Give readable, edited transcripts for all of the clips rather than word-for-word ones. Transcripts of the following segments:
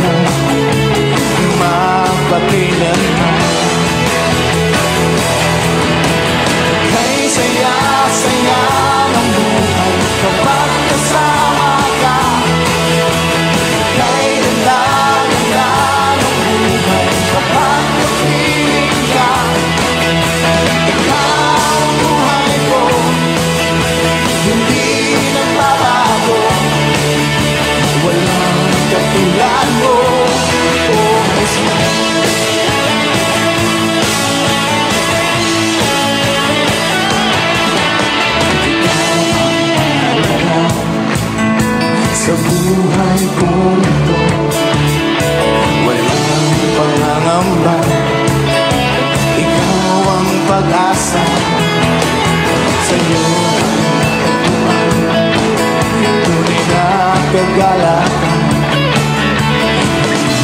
buhay magpakailanman. Kay saya-saya ng buhay kapag kasama ka. Kay ganda-ganda ng buhay kapag kapiling ka. Ikaw ang buhay ko, hindi nagbabago. Walang katulad mo, oh Jesus. Ikaw ang mahalaga sa buhay kong ito. Walang pangangamba, ikaw ang pag-asa. Sa'yo ang natagpuan, tunay na kagalakan.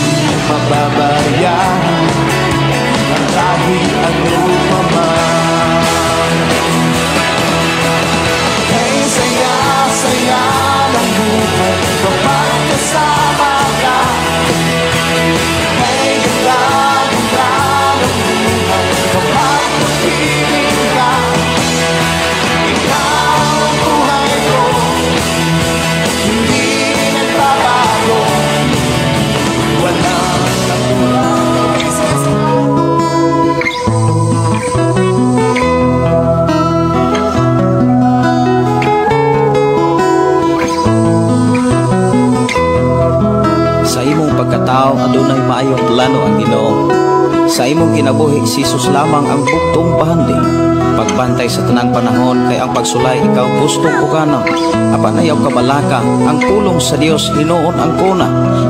Hindi mababayaan ang kahit ano pa man. Kay saya-saya ng buhay kapag kasama ka. Kay ganda-ganda ng buhay kapag kapiling ka. Ikaw ang buhay ko, hindi nagbabago. Walang katulad mo, Jesus. Sa imong pagkatao adunay maayong plano ang Ginoo. Sa imong kinabuhi si Jesus lamang ang buktong bahandi. Pagbantay sa tanang panahon kay ang pagsulay ikaw gustong pugana. Apan ayaw kabalaka ang pulong sa Dios hinuon ang kuna.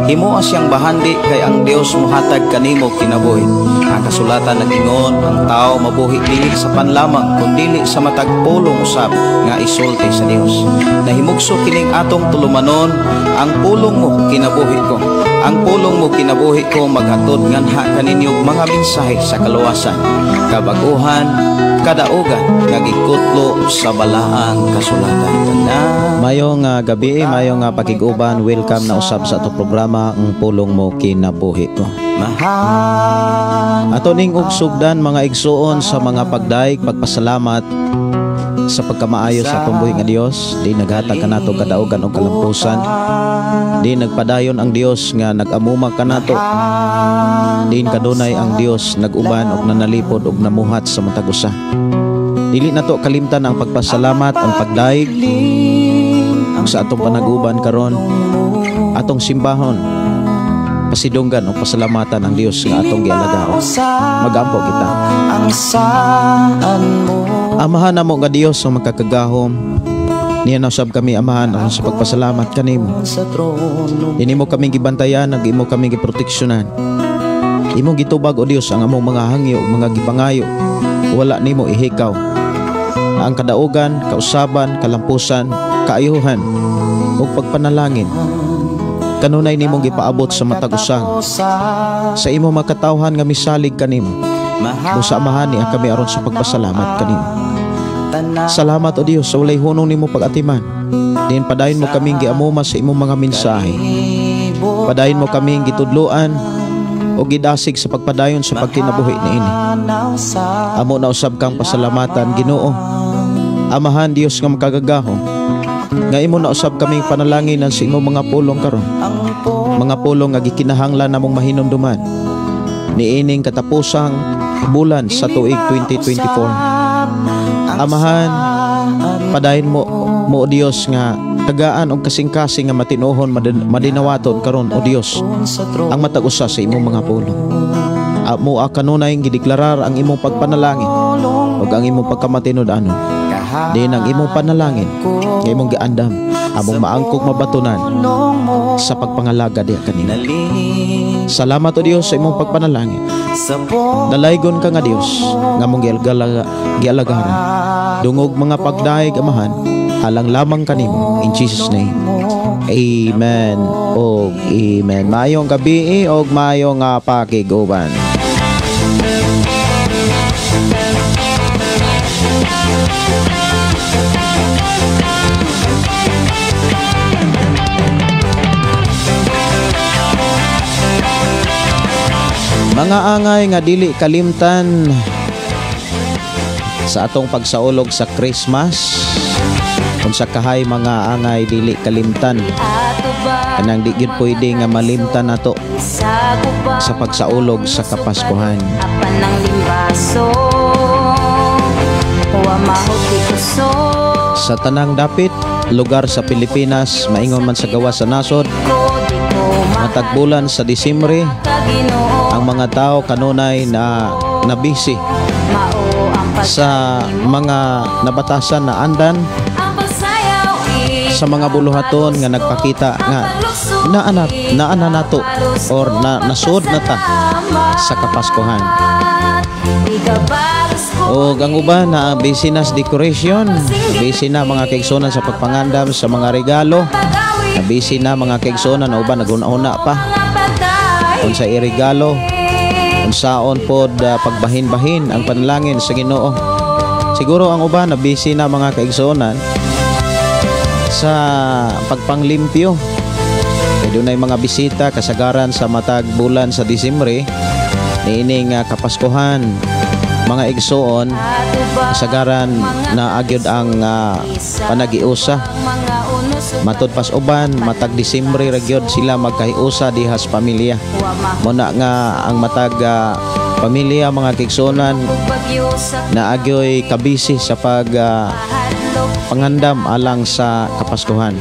Himoa siyang bahandi kay ang Dios mohatag kanimo kinabuhi. Ang kasulatan nag-ingon ang tao mabuhi dili sa panlamang kundili sa matag pulong usab nga isulti sa Dios. Nahimugso kining atong tulumanon, ang pulong mo kinabuhi ko. Ang pulong mo kinabuhi ko maghatod nganha kaninyo mga mensahe sa kaluwasan, kabaguhan, kadaugan nga gikutlo sa balaang kasulatan. Tanan. Mayong gabi, mayong pakig-uban, welcome na usab sa atong programa ang Pulong Mo Kinabuhi Ko. Mahal. Ato ning ugsugdan mga igsuon sa mga pagdaig, pagpasalamat sa pagkamaayo sa atong buhi nga Dios. Di naghatag kanato kadaugan og kalampusan. Di nagpadayon ang Dios nga nag-amuma kanato. Diin kadunay ang Dios nag-uban og nanalipod og namuhat sa matag usa. Dili nato kalimtan ang pagpasalamat, ang pagdaig sa atong panaguban karon, atong simbahon, pasidunggan o pasalamatan ang Dios nga atong gialagaon. Magampo kita. Amahan namo nga Dios ang makakagahom. Niya nausab kami amahan aron sa pagpasalamat kanimo. Dinimo kami gibantayan, ug imo kami giproteksyonan. Imong gitubag o Dios ang among mga hangyo ug mga gipangayo. Wala nimo ihikaw. Ang kadaugan, kausaban, kalampusan, kaayuhan ug pagpanalangin kanunay nimong gipaabot sa matag usang sa imo makatawhan nga misalig kanimo. Busa amahan niya kami aron sa pagpasalamat kanimo. Salamat o Dios sa walay hunong nimo pag-atiman. Diin padayon mo kaming giamuma sa imong mga mensahe. Padayon mo kaming gitudloan o gidasig sa pagpadayon sa pagkinabuhi niini. Amo na usab kang pasalamatan Ginoo. Amahan Dios nga makagagahom, nga imo na usab kaming panalanginan sa imong mga pulong karon. Mga pulong nga gikinahanglan namong mahinumduman niining katapusang bulan sa tuig 2024. Amahan, padayon mo mo o Dios nga tagaan og kasing-kasing nga matinuhon madinawaton karon o Dios ang matag usa sa imong mga pulong. Amo a kanunay gideklarar ang imong pagpanalangin ug ang imong pagkamatinud-anon. Diin ang imong panalangin nga imong giandam among maangkog mabatunan sa pagpangalaga diha kanimo. Salamat o Dios sa imong pagpanalangin. Dalaygon ka nga Dios nga among gialagaran. Dungog mga pagdaig amahan alang lamang kanimo, in Jesus name. Amen og amen. Maayong gabi og maayong pakig-uban. Mga angay nga dili kalimtan sa atong pagsaulog sa Christmas. Unsa kahay mga angay dili kalimtan? Kanang di gyud pwede nga malimtan nato sa pagsaulog sa Kapaskuhan. Apan ang limbaso wa mahuti kusog. Sa tanang dapit lugar sa Pilipinas, maingon man sa gawas sa nasod, Ko di ko matag bulan sa Disyembre, ka Ginoo. Ang mga tao kanunay na nabisi Mao ang sa mga nabatasan na andan, ang pagsayaw sa mga buluhaton nga nagpakita nga naana naana nato or na nasud na ta sa Kapaskuhan. O ang uban na busy na sa decoration, busy na, mga kaigsunan, sa pagpangandam sa mga regalo, na busy na, mga kaigsunan, na uban naguna-una pa unsa iregalo, unsaon pod pagbahin-bahin ang panalangin sa Ginoo. Siguro ang uban na busy na, mga kaigsunan, sa pagpanglimpyo. Kay dunay mga bisita kasagaran sa matag bulan sa Disyembre niining Kapaskuhan, mga igsoon, kasagaran na agyod ang panagiusa. Matud pas uban, matag Disyembre ra gyud sila magkahiusa diha sa pamilya. Muna nga ang matag pamilya, mga kaigsuonan, na agyoy kabisi sa pag pangandam alang sa Kapaskuhan.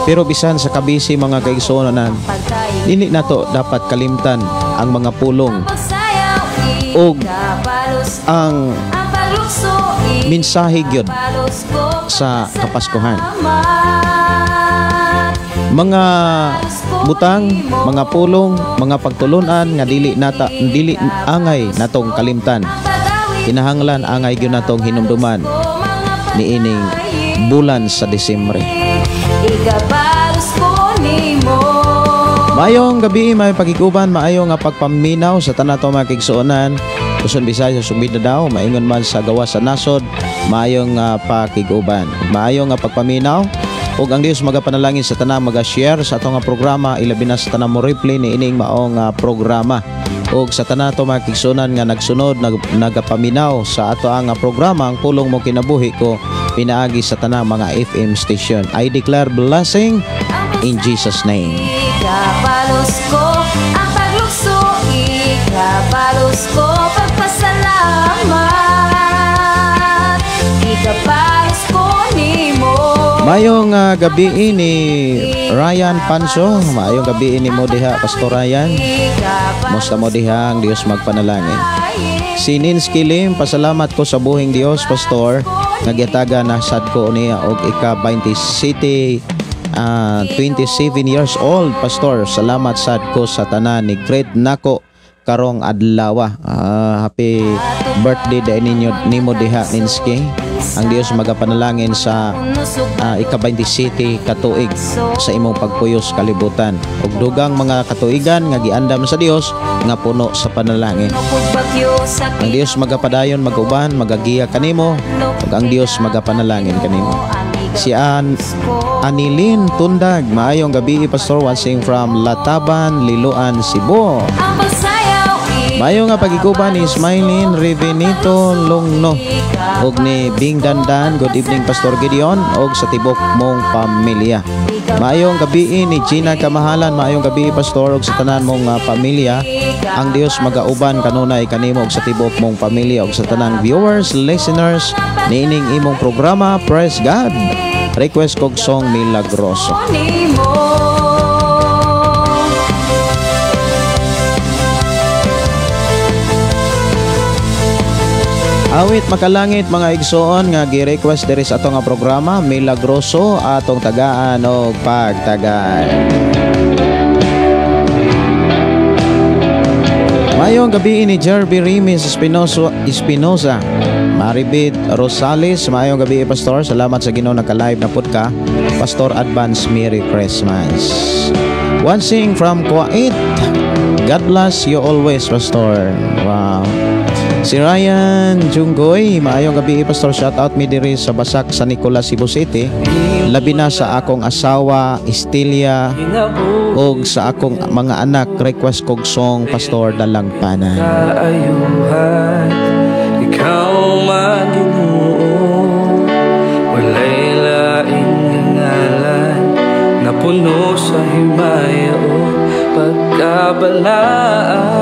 Pero bisan sa kabisi, mga kaigsuonan, dili nato dapat kalimtan ang mga pulong ug ang mensahe gyud sa Kapaskuhan. Mga butang, mga pulong, mga pagtulunan nga dili nata dili angay natong kalimtan. Kinahanglan angay gyud natong hinumduman niining bulan sa Disyembre. Igabalos ko nimo. Maayong gabi, may pagiguban, maayo nga pagpaminaw sa tanan to, mga kaigsuonan. Luzon, Visayas ug Mindanao, maingon man sa gawas sa nasod, maayong pakiguban. Maayo nga pagpaminaw ug ang Dios magapanalangin sa tanang maga-share sa atong nga programa, ilabi na sa tanang mo replay ni ining maong programa. Ug sa tanan to, mga kaigsuonan, nga nagsunod nagapaminaw sa ato ang programa, Ang Pulong Mo Kinabuhi Ko, pinaagi sa tanang mga FM station. I declare blessing in Jesus' name. Ikabalos ko ang paglukso, ikabalos ko pagpasalamat. Ikabalos ko nimo. Maayong gabi ni Ryan Panso. Maayong gabi ni mo diha, Pastor Ryan. Musta mo diha? Ang Dios magpanalangin. Si Ninsky Lim, pasalamat ko sa buhing Dios, Pastor. Nagyataga na sad ko niya og ika 20 city 27 years old, Pastor. Salamat sad ko sa tanan ni great nako karong adlaw. Happy birthday dahil ninyo nimo diha, Ninsky. Ang Dios magapanalangin sa ika 27 katuig sa imong pagpuyos kalibutan. Ug dugang mga katuigan nga giandam sa Dios nga puno sa panalangin. Ang Dios magapadayon, maguban, magagiya kanimo ug ang Dios magapanalangin kanimo. Si An Anilin Tundag, maayong gabi, Pastor, watching from Lataban, Liloan, Cebu. Ang pagsayaw. Maayo nga pagiguban ni Smilin Revenito Longno ug ni Bing Dandan. Good evening, Pastor Gideon, ug sa tibok mong pamilya. Maayong gabi ni Gina Kamahalan. Maayong gabi, Pastor, ug sa tanan mong pamilya. Ang Dios magauban kanunay kanimo ug sa tibok mong pamilya ug sa tanang viewers, listeners niining imong programa. Praise God. Request kog song Milagroso. Nimo. Awit makalangit, mga igsoon, nga gi-request diri sa atong nga programa, Milagroso, atong tagaan og pagtagaan. Mayong gabi ni Jerby Rimis Espinosa, Espinosa. Maribit Rosales, maayong gabi, Pastor. Salamat sa Ginoo, naka-live na pud ka. Pastor, advance Merry Christmas. Watching from Kuwait. God bless you always, Pastor. Wow. Si Ryan Junggoy, maayong gabi, Pastor, shout out mi diri sa Basak sa Nicolas, Cebu City. Labi na sa akong asawa Estilia og sa akong mga anak, request kog song, Pastor, "Dalangpanan." Kaayuhan. Ikaw man, Ginoo, walay laing ngalan, napuno sa himaya o pagkabalaan.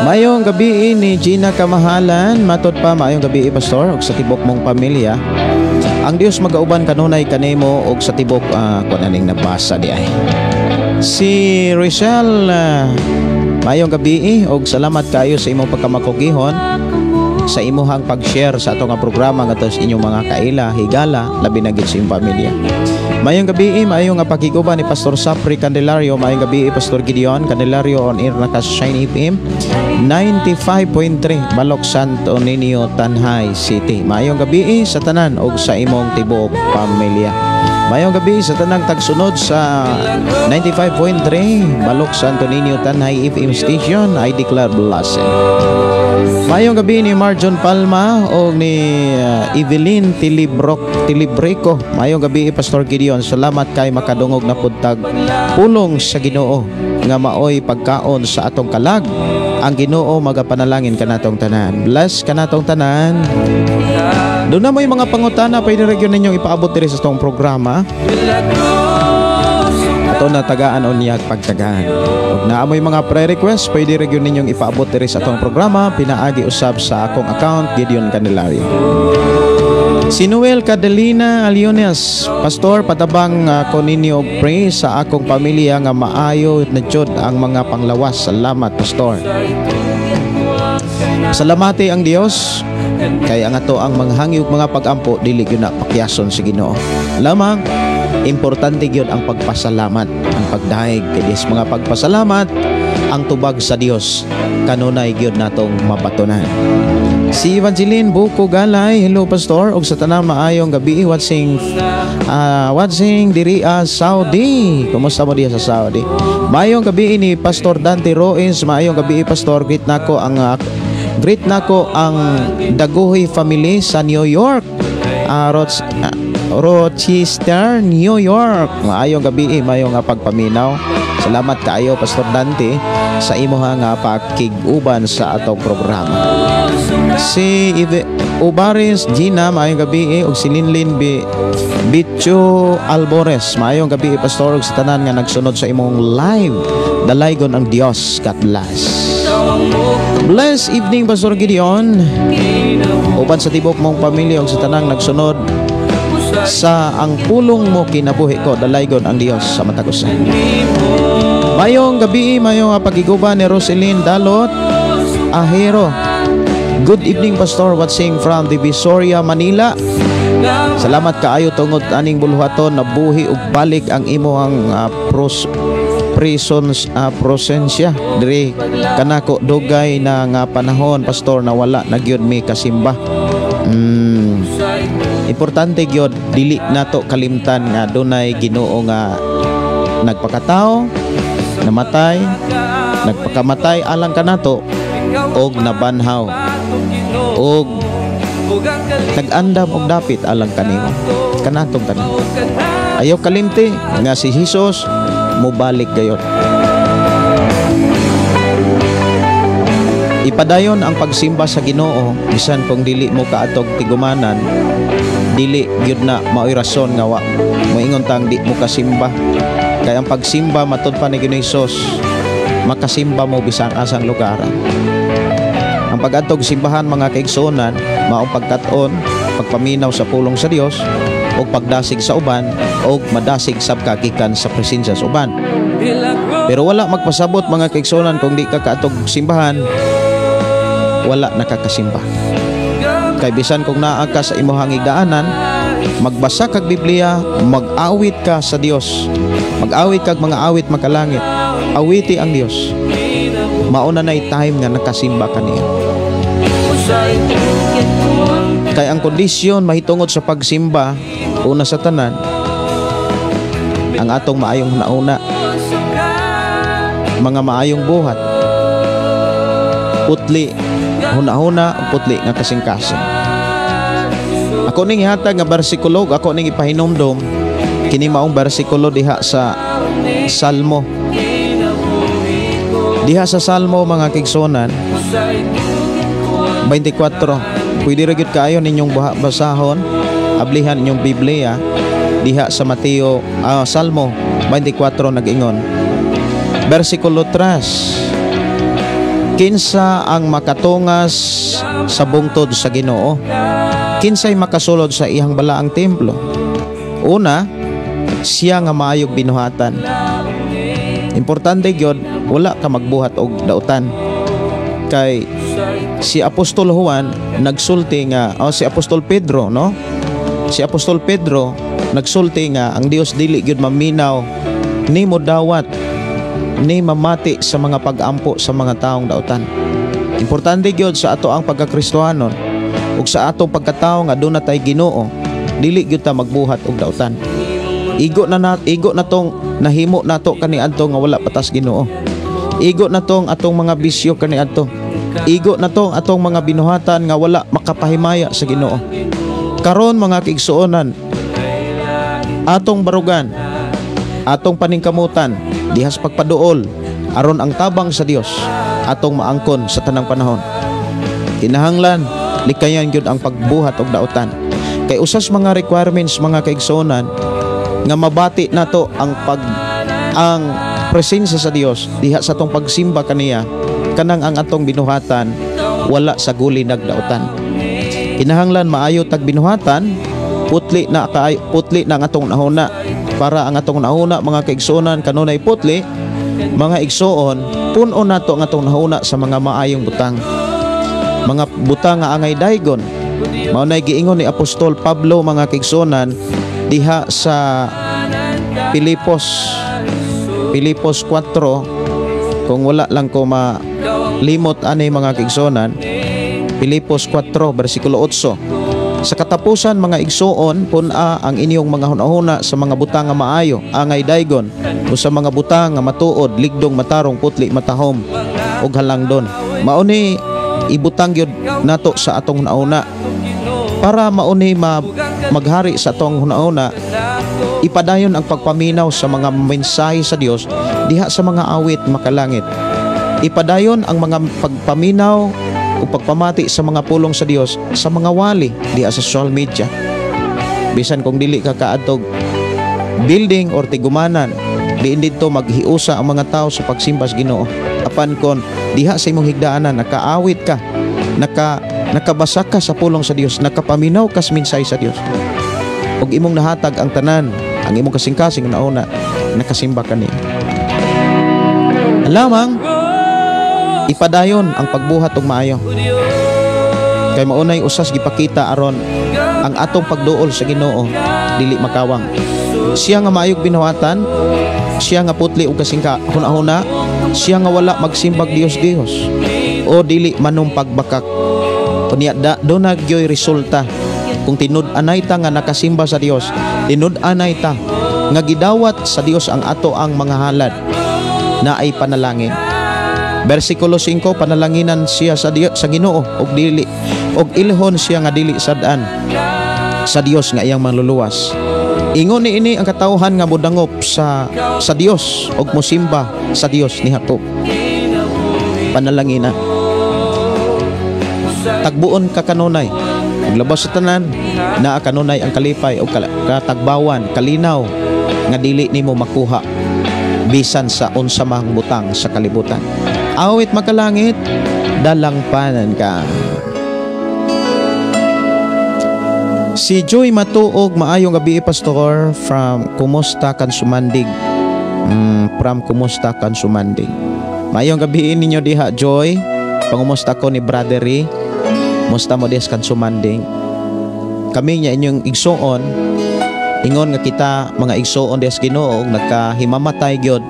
Maayong gabi ni Gina Kamahalan, matod pa, maayong gabi, Pastor, ug sa tibok mong pamilya. Ang Dios magauban kanunay kanimo ug sa tibok kun aning nabasa di ay. Si Rizal, maayong gabi ug salamat kayo sa imong pagkamakugihon sa imuhang pag-share sa ato nga programa ngadto sa inyong mga kaila, higala, labi na gid sa imong pamilya. Maayong gabi, maayong nga pakiguban ni Pastor Sapri Candelario, maayong gabi, Pastor Gideon Candelario, on air na ka sa Shine FM 95.3, Balok, Santo Niño, Tanjay City. Maayong gabi sa tanan ug sa imong tibuok pamilya. Maayong gabi sa tanang tagsunod sa 95.3 Balok, Santo Niño, Tanjay FM station. I declare blessed. Maayong gabi ni Marjon Palma o ni Evelyn Tilibrok Tilibrico. Maayong gabi, Pastor Gideon. Salamat kay makadungog na pud tag pulong sa Ginoo nga maoy pagkaon sa atong kalag. Ang Ginoo magapanalangin kanatong tanan. Bless kanatong tanan. Doon na mo yung mga pangutana, pwede rin yun ninyong ipaabot diri sa atong programa. Ato na tagaan unyag pagtagaan. Ug naa moy mga pre-request, pwede rin yun ninyong ipaabot diri sa atong programa, pinaagi usab sa akong account, Gideon Candelario. Si Noel Cadelina Aliones, "Pastor, patabang ko ninyo og pray sa akong pamilya nga maayo na jud ang mga panglawas. Salamat, Pastor." Salamati ang Dios kay ang ato ang mga hangyo ug mga pagampo dili gyud na pakyason sa Ginoo. Lamang importante gyud ang pagpasalamat, ang pagdayeg kay sa mga pagpasalamat, ang tubag sa Dios kanunay gyud natong mabatonan. Si Evangeline Buko Galay, "Hello, Pastor ug sa tanang, maayong gabi, watching diri Saudi." Kumusta mo diya sa Saudi? Maayong gabi ni Pastor Dante Roes, "Maayong gabi, Pastor, greet nako ang Daguhi family sa New York. Rochester, New York." Maayong gabi, maayong nga pagpaminaw. Salamat kaayo, Pastor Dante, sa imuha nga pakig-uban sa atong programa. Si Ive Ubares Gina, maayong gabi, ug si Linlin B Bicho Albores, "Maayong gabi, Pastor, ug sa tanan nga nagsunod sa imong live. Dalaygon ang Dios. God bless." Bless evening, Pastor Gideon. Uban sa tibok mong pamilya ug sa tanang nagsunod sa ang pulong mo kinabuhi ko, dalaygon ang Dios sa matag usa. Mayong gabi, mayong pagiguban ni Roseline Dalot Ahero. "Good evening, Pastor, watching from Divisoria, Manila. Salamat kaayo tungod aning buluhaton na buhi ug balik ang imong pros prisons presensya diri kanako. Dugay na nga panahon, Pastor, na wala na gyud mi kasimba." Importante gyud dili nato kalimtan nga dunay Ginoo nga nagpakatao, namatay, nagpakamatay alang kanato og nabanhaw og nag-andam og dapit alang kanimo, kanatong tanan. Ayaw kalimti nga si Jesus mobalik gayon. Ipadayon ang pagsimba sa Ginoo bisan kung dili mo kaatog tigumanan. Dili gyud na maoy rason nga wa moingon tang di mo kasimba, kay ang pagsimba, matud pa ni Ginoo Hesus, makasimba mo bisan asang lugar. Ang pag-adtog simbahan, mga kaigsuonan, maong pagkat-on, pagpaminaw sa pulong sa Dios ug pagdasig sa uban ug madasig sab ka gikan sa presensya sa uban. Pero wala magpasabot, mga kaigsuonan, kung di ka kaadtog simbahan, wala nakakasimba. Kay bisan kung naa ka sa imong higdaanan, magbasa kag Biblia, mag-awit ka sa Dios. Mag-awit kag mga awit makalangit. Awiti ang Dios. Mauna na time nga nakasimba ka niya. Kay ang kondisyon mahitungod sa pagsimba, una sa tanan, ang atong maayong nauna, mga maayong buhat. Putli huna-huna ug putli nga kasing-kasing. Ako ning ihatag nga bersikulo, ako ning ipahinumdom kini maong bersikulo diha sa Salmo. Diha sa Salmo, mga kaigsuonan, 24. Pwede ra gyud kaayo ninyong basahon, ablihan inyong Biblia diha sa Mateo, Salmo 24, nag-ingon. Bersikulo 3. Kinsa ang makatungas sa bungtod sa Ginoo? Kinsay makasulod sa iyang balaang templo? Una, siya nga maayog binuhatan. Importante gyud wala ka magbuhat og dautan. Kay si Apostol Juan nagsulti nga, oh, si Apostol Pedro, no? Si Apostol Pedro nagsulti nga ang Dios dili gyud maminaw ni modawat ni mamati sa mga pag-ampo sa mga taong dautan. Importante gyud sa ato ang pagkakristohanon ug sa atong pagkatao nga aduna tay Ginoo, dili gyud ta magbuhat og dautan. Igo na tong nahimo nato kaniadto nga wala patas Ginoo. Igo na tong atong mga bisyo kaniadto. Igo na tong atong mga binuhatan nga wala makapahimaya sa Ginoo. Karon, mga kaigsuonan, atong barugan, atong paningkamutan dihas pagpaduol aron ang tabang sa Dios atong maangkon sa tanang panahon. Kinahanglan likayan gyud ang pagbuhat og dautan. Kay usas mga requirements, mga kaigsuonan, nga mabati nato ang presensya sa Dios diha sa atong pagsimba kaniya, kanang ang atong binuhatan wala sa guli nagdautan. Kinahanglan maayo tag binuhatan, putli na kay putli na ang atong nahuna, para ang atong nahuna, mga kaigsuonan, kanunay putli. Mga igsuon, puno nato ang atong nahuna sa mga maayong butang, mga butang nga angay daygon. Mao nay giingon ni Apostol Pablo, mga kaigsuonan, diha sa Filipos 4, kung wala lang ko malimot ani, mga kaigsuonan, Filipos 4 bersikulo 8. Sa katapusan, mga igsuon, pun-a ang inyong mga hunahuna sa mga butang nga maayo, angay daygon, o sa mga butang nga matuod, ligdong, matarong, putli, matahom ug halangdon. Mao ni ibutang gyud nato sa atong hunahuna para mao ni maghari sa atong hunahuna. Ipadayon ang pagpaminaw sa mga mensahe sa Dios diha sa mga awit makalangit. Ipadayon ang mga pagpaminaw o pagpamati sa mga pulong sa Dios sa mga wali diha sa social media. Bisan kung dili ka kaadtog building or tigumanan diin didto maghiusa ang mga tao sa pagsimba sa Ginoo, apan kon diha sa imong higdaanan nakaawit ka, nakabasa ka sa pulong sa Dios, nakapaminaw ka sa mensahe sa Dios ug imong nahatag ang tanan ang imong kasing-kasing nauna nakasimba ka niya lamang, ipadayon ang pagbuhat og maayo kay maunay usas gipakita aron ang atong pagduol sa Ginoo dili makawang. Siya nga maayog binuhatan, siya nga putli og kasingka hunahuna, siya nga wala magsimbag Dios Dios o dili manumpagbakak. Unya da duna gyoy resulta kung tinud-anay ta nga nakasimba sa Dios, tinud-anay ta nga gidawat sa Dios ang ato ang mga halad na ay panalangin. Bersikulo 5, panalanginan siya sa Dios, sa Ginoo, ug dili ug ilhon siya nga dili sad-an sa Dios nga iyang manluluwas. Ingon ni ini ang katawhan nga modangop sa Dios ug mosimba sa Dios ni Jacob. Panalanginan. Tagbuon ka kanunay. Ug labas sa tanan, naa kanunay ang kalipay o katagbawan, kalinaw nga dili nimo makuha bisan sa unsa mang butang sa kalibutan. Awit makalangit, dalangpanan ka. Si Joy Matuog, maayong gabi, Pastor, from Kumusta Kansumandig. From Kumusta Kansumandig. Maayong gabi ninyo diha, Joy. Pangumusta ko ni Brother Ray. Musta mo diha sa Kansumanding? Kami niya inyong igsuon, ingon nga kita mga igsuon diha sa Ginoo nagkahimamatay gyud.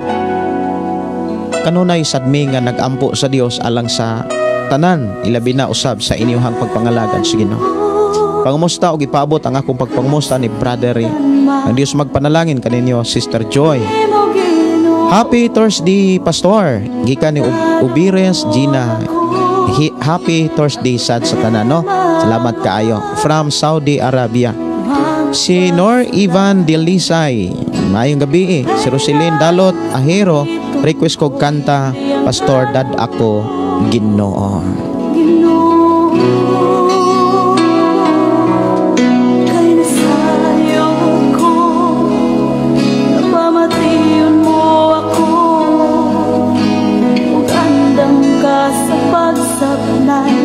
Kanunay sadmi nga nagampo sa Dios alang sa tanan, ilabi na usab sa inyong pagpangalagad sa Ginoo. Pangumusta og ipaabot ang akong pagpangumusta ni Brother Ray. Ang Dios magpanalangin kaninyo, Sister Joy. Happy Thursday, Pastor. Gikan ni Ubires Gina Happy Thursday sad sa tanan, no? Salamat kaayo. From Saudi Arabia. Si Nor Ivan Delisay. Maayong gabi eh. Si Roselyn Dalot Ahero, request ko kanta, Pastor, Dad Ako Ginoo. Ginoo, kay nasayop ko, Napamation mo ako, ug andam ka sa pagsabnay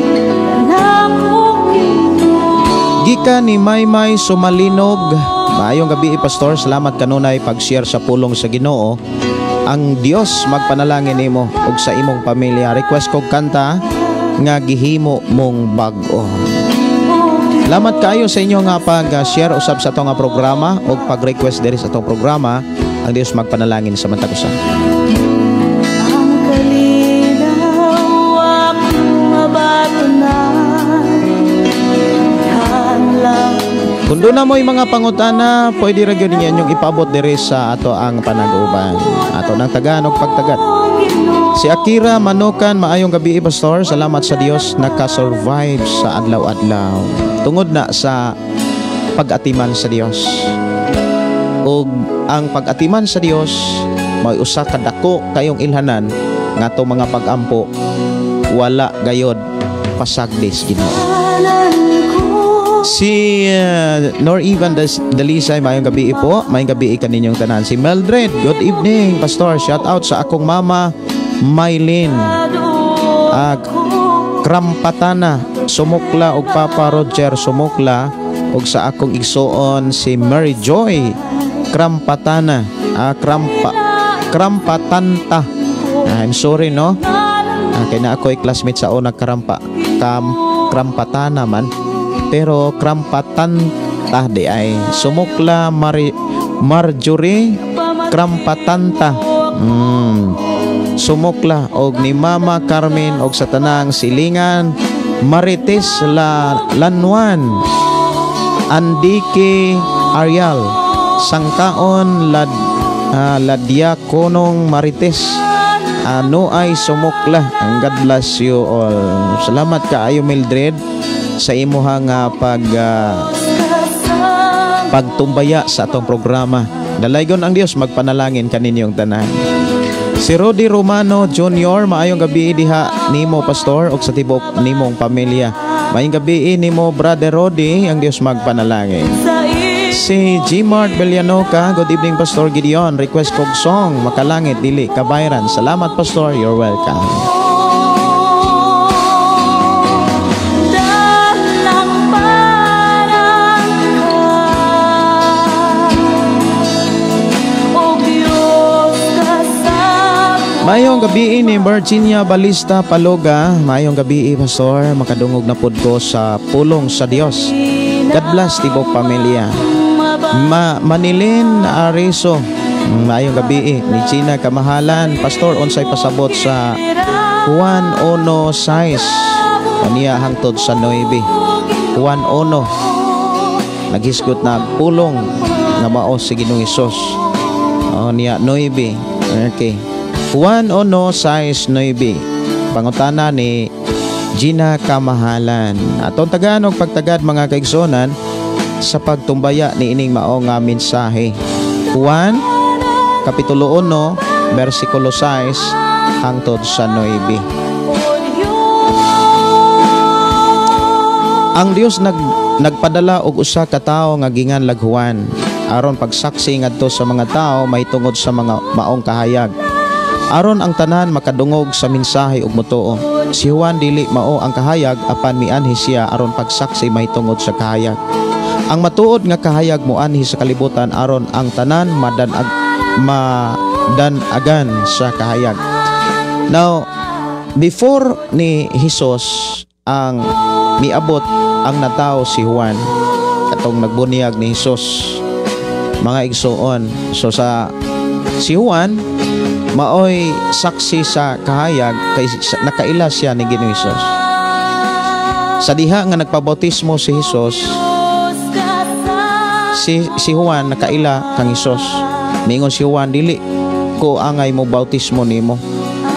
nako, Ginoo. Gikan ni Maymay Sumalinog. Maayong gabi, Pastor. Salamat kanunay pag-share sa pulong sa Ginoo. Ang Dios magpanalangin nimo ug sa imong pamilya. Request kog kanta nga "Gihimo Mong Bag-o". Salamat kaayo sa inyo nga pag-share usab sa atong nga programa ug pag-request diri sa atong programa. Ang Dios magpanalangin sa matag usa. Ang kalinaw akong mabatunan Hanlang Kung duna mo'y mga pangutana, pwede ra gyud ninyo inyong ipabot diri sa ato ang panag-uban. Ato nang tagaan og pagtagat. Si Akira Manukan, maayong gabi, Pastor. Salamat sa Dios, naka-survive sa adlaw-adlaw. Tungod na sa pag-atiman sa Dios. Ug ang pag-atiman sa Dios may usa ka dako kayong ilhanan nga ato mga pag-ampo wala gayod pasagdi sa Ginoo. Si Nor Ivan Dalisay, maayong gabi po. Maayong gabi kaninyong tanan. Si Mildred, good evening, Pastor. Shout out sa akong mama, Mylene. Krampatana, Sumukla ug Papa Roger Sumukla ug sa akong igsuon si Mary Joy Krampatana. Krampatanta. I'm sorry, no. Kay na ako'y classmate sa una Krampatana man. Pero Krampatanta di ay Sumukla Marjorie Krampatanta. Sumukla og ni Mama Carmen og sa tanang silingan Marites La Lanwan, Andike Arial, Sangkaon Ladiakonong Marites, ano ay Sumukla. Ang God bless you all. Salamat kaayo, Mildred, sa imuhang pagtumbaya sa atong programa. Dalaygon ang Dios magpanalangin kaninyong tanan. Si Rudy Romano Jr., maayong gabi diha nimo, Pastor, ug sa tibuok nimong pamilya. Maayong gabi nimo, Brother Rudy, ang Dios magpanalangin. Si G. Mart Bellanoca, good evening, Pastor Gideon. Request kog song, "Makalangit Dili Kabayran". Salamat, Pastor, you're welcome. Dalamparan ka, O Diyos kasama. Maayong gabi ni Virginia Balista Paloga. Maayong gabi, Pastor. Makadungog na pud ko sa pulong sa Dios. God bless tibok pamilya. Manilin Ariso. Maayong gabi ni Gina Kamahalan. Pastor, unsay pasabot sa Juan 1:6 kaniya hangtod sa 9? Juan 1, naghisgot na pulong nga mao si Ginoong Hesus. Oh, niya 9. Okay. Juan 1:6 9. Pangutana ni Gina Kamahalan. Atong tagaan og pagtagad, mga kaigsunan, sa pagtumbaya ni ining mao nga mensahe. Juan Kapitulo 1 versikulo 6 hangtod sa 9. Ang Dios nagpadala og usa ka tawo nga ginganlag Juan aron pagsaksi ngadto sa mga tawo mahitungod sa mga maong kahayag, aron ang tanan makadungog sa mensahe ug motuo. Si Juan dili mao ang kahayag, apan mianhi siya aron pagsaksi mahitungod sa kahayag. Ang matuod nga kahayag moanhi sa kalibutan aron ang tanan madanagan sa kahayag. Now, before ni Hesus ang miabot ang natawo si Juan katong nagbuniyag ni Hesus, mga igsuon. So sa si Juan maoy saksi sa kahayag kay nakaila siya ni Ginoong Hesus. Sa diha nga nagpabautismo si Hesus, si Juan nakaila kang Hesus. Miingon si Juan, "Dili ko angay mo bautismo nimo.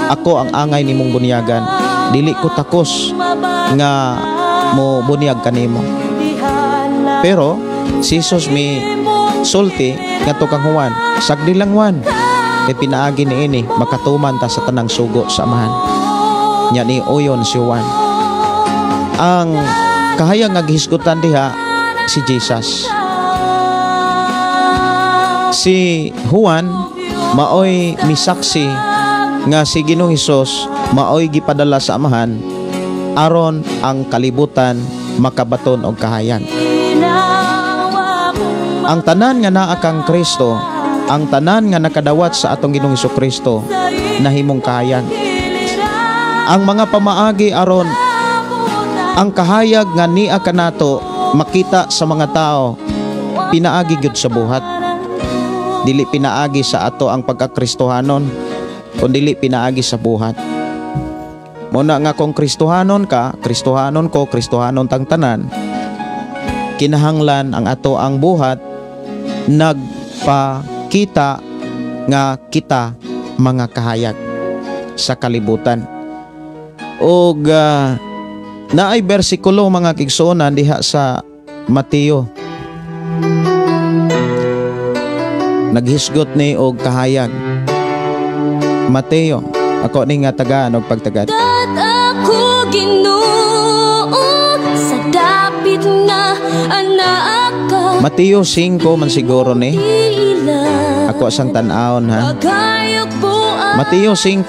Ako ang angay nimong bunyagan." Dili ko takos nga mo bunyag kanimo. Pero si Jesus mi sulti ngadto kang Juan, sagdi lang Juan, kay pinaagi niini makatuman ta sa tanang sugo sa Amahan. Nya ni uyon si Juan. Ang kahayag nga gihisgutan diha si Jesus. Si Juan maoy misaksi nga si Ginoong Hesus maoy gipadala sa Amahan aron ang kalibutan makabaton og kahayag. Ang tanan nga naa kang Kristo, ang tanan nga nakadawat sa atong Ginoong Hesukristo nahimong kahayag. Ang mga pamaagi aron ang kahayag nga nia kanato makita sa mga tao, pinaagi gyud sa buhat. Dili pinaagi sa ato ang pagkakristohanon, kun dili pinaagi sa buhat. Muna nga kung Kristohanon ka, Kristohanon ko, Kristohanon tang tanan, kinahanglan ang ato ang buhat nagpakita nga kita mga kahayag sa kalibutan. Og naay bersikulo mga kigsuonan diha sa Mateo. Naghisgot ni og kahayag. Mateo, ako ni nga tagaan og pagtagad. Dat ako Ginoo sa dapit nga anak ka. Mateo 5 man siguro ni. Ako asang tan-awon ha. Mateo 5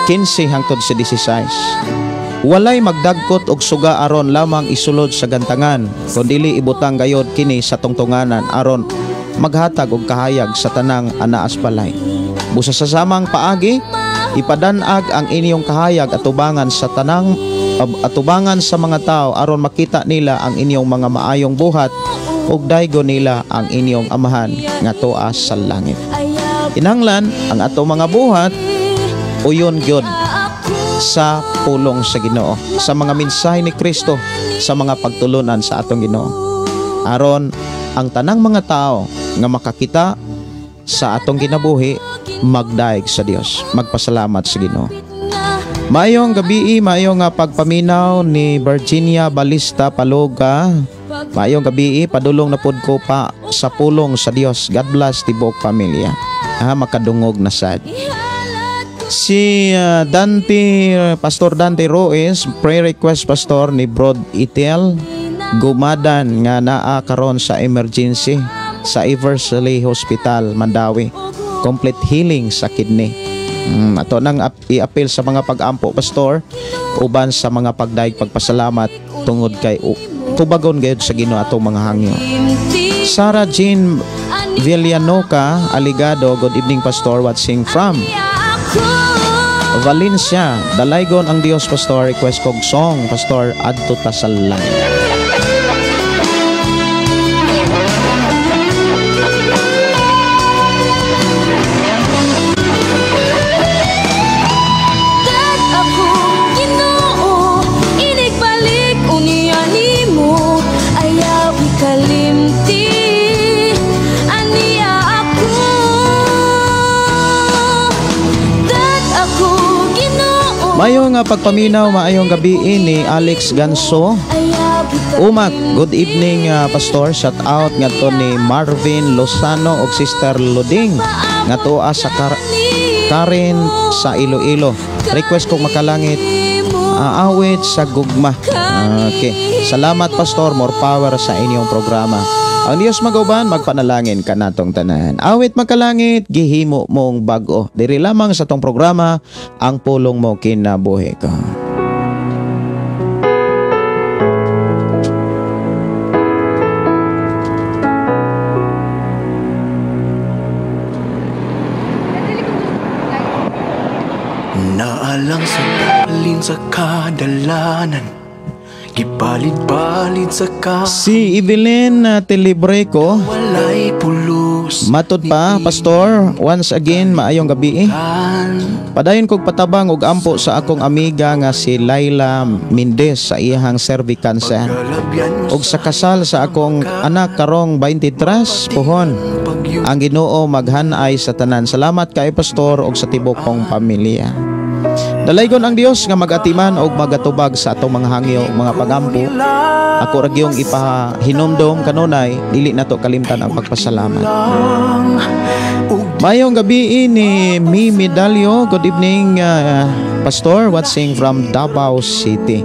15 hangtod sa 16. Walay magdagkot og suga aron lamang isulod sa gantangan, kundili ibutang gayod kini sa tungtunganan aron maghatag og kahayag sa tanang anaas balay. Busa sa samang paagi, ipadanag ang inyong kahayag atubangan sa tanang atubangan sa mga tao aron makita nila ang inyong mga maayong buhat ug daygo nila ang inyong amahan nga tuas sa langit. Kinahanglan ang ato mga buhat uyon gyud sa pulong sa Ginoo, sa mga mensahe ni Kristo, sa mga pagtulunan sa atong Ginoo. Aron ang tanang mga tao nga makakita sa atong kinabuhi magdaig sa Dios, magpasalamat sa Ginoo. Maayong gabi, maayong pagpaminaw ni Virginia Balista Paloga. Maayong gabi, padulong na pud ko pa sa pulong sa Dios. God bless tibuok pamilya. Ha, makadungog na sad. Si Dante, Pastor Dante Ruiz, prayer request pastor ni Brod Itel Gumadan nga naa karon sa emergency sa Eversley Hospital, Mandawi. Complete healing sa kidney. Ato nang i-appeal sa mga pag-ampo pastor uban sa mga pagdaig pagpasalamat tungod kay tubagon gayud sa Ginoo atong mga hangyo. Sarah Jean Villanoca Aligado, good evening pastor, watching from Valencia. Dalaygon ang Dios pastor, request kog song pastor adto ta sa langit. Dat ako Ginoo inigbalik unya nimo ayaw ikalimti aniya ako. Dat ako Ginoo. Maayong nga pagpaminaw, maayong gabi ni Alex Ganso Umak, good evening pastor. Shout out ngadto ni Marvin Lozano og Sister Luding nga tuwa sa Karen sa Iloilo. Request kog makalangit awit sa gugma. Okay. Salamat pastor, more power sa inyong programa. Ang Dios mag-uban, magpanalangin kanatong tanan. Awit makalangit, gihimo mong bag-o. Diri lamang sa tong programa, ang pulong mo kinabuhi ko. Naalang sa balin sa kadalanan, gipalit-palit sa ka. Si Evelyn Telebreco, walay pulos. Matod pa, pastor, once again, maayong gabi. Padayon kog patabang og ampo sa akong amiga nga si Laila Mendez sa iyahang cervix cancer. Og sa kasal sa akong anak karong 23 puhon. Ang Ginoo maghanay sa tanan. Salamat kay pastor og sa tibok kong pamilya. Dalaygon ang Dios nga magatiman og magatubag sa atong mga hangyo, mga pagampo. Ako ra gyung ipahinumdom kanunay, dili nato kalimtan ang pagpasalamat. Mayong gabi ni Mimi Dalio. Good evening, Pastor, watching from Davao City.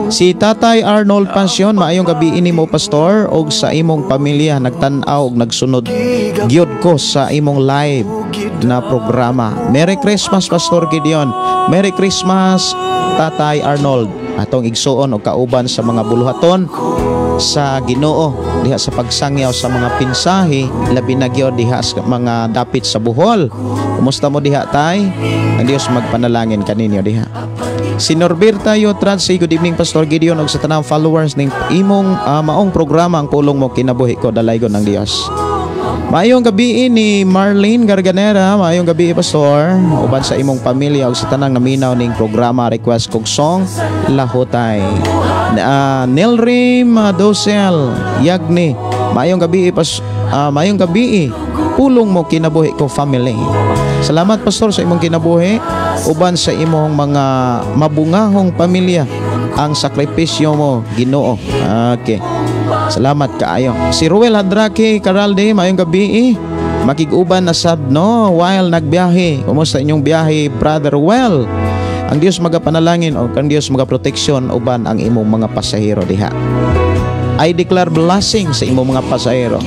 Si Tatay Arnold Passion, maayong gabi ini mo, Pastor, og sa imong pamilya, nagtan-aw og nagsunod gyud ko sa imong live na programa. Merry Christmas, Pastor Gideon. Merry Christmas, Tatay Arnold. Atong igsuon og kauban sa mga buluhaton sa Ginoo diha sa pagsangyaw sa mga pinsahi, labi na gyud diha sa mga dapit sa Bohol. Kumusta mo diha, tay? Ang Dios magpanalangin kaninyo diha. Si Norberta Yotradsi, good evening, Pastor Gideon ug sa tanang followers ning imong maong programa, ang Pulong Mo Kinabuhi Ko. Dalaygon ng Dios. Maayong gabi ni Marlene Garganera, maayong gabi, Pastor, uban sa imong pamilya ug sa tanang naminaw ning programa, request kog song Lahotay. Nelrim Dosel Yagni, maayong gabi pas maayong gabi, Pulong Mo Kinabuhi Ko family. Salamat, Pastor, sa imong kinabuhi uban sa imong mga mabungahong pamilya, ang sakripisyo mo Ginoo. Okay. Salamat kaayo. Si Ruel Hadrake Caralde, maayong gabi eh. Makig-uban na sad no while nagbiyahe. Kumusta inyong biyahe, Brother Ruel? Ang Dios magapanalangin o ang Dios magaproteksyon uban ang imong mga pasahero diha. I declare blessing sa imong mga pasahero.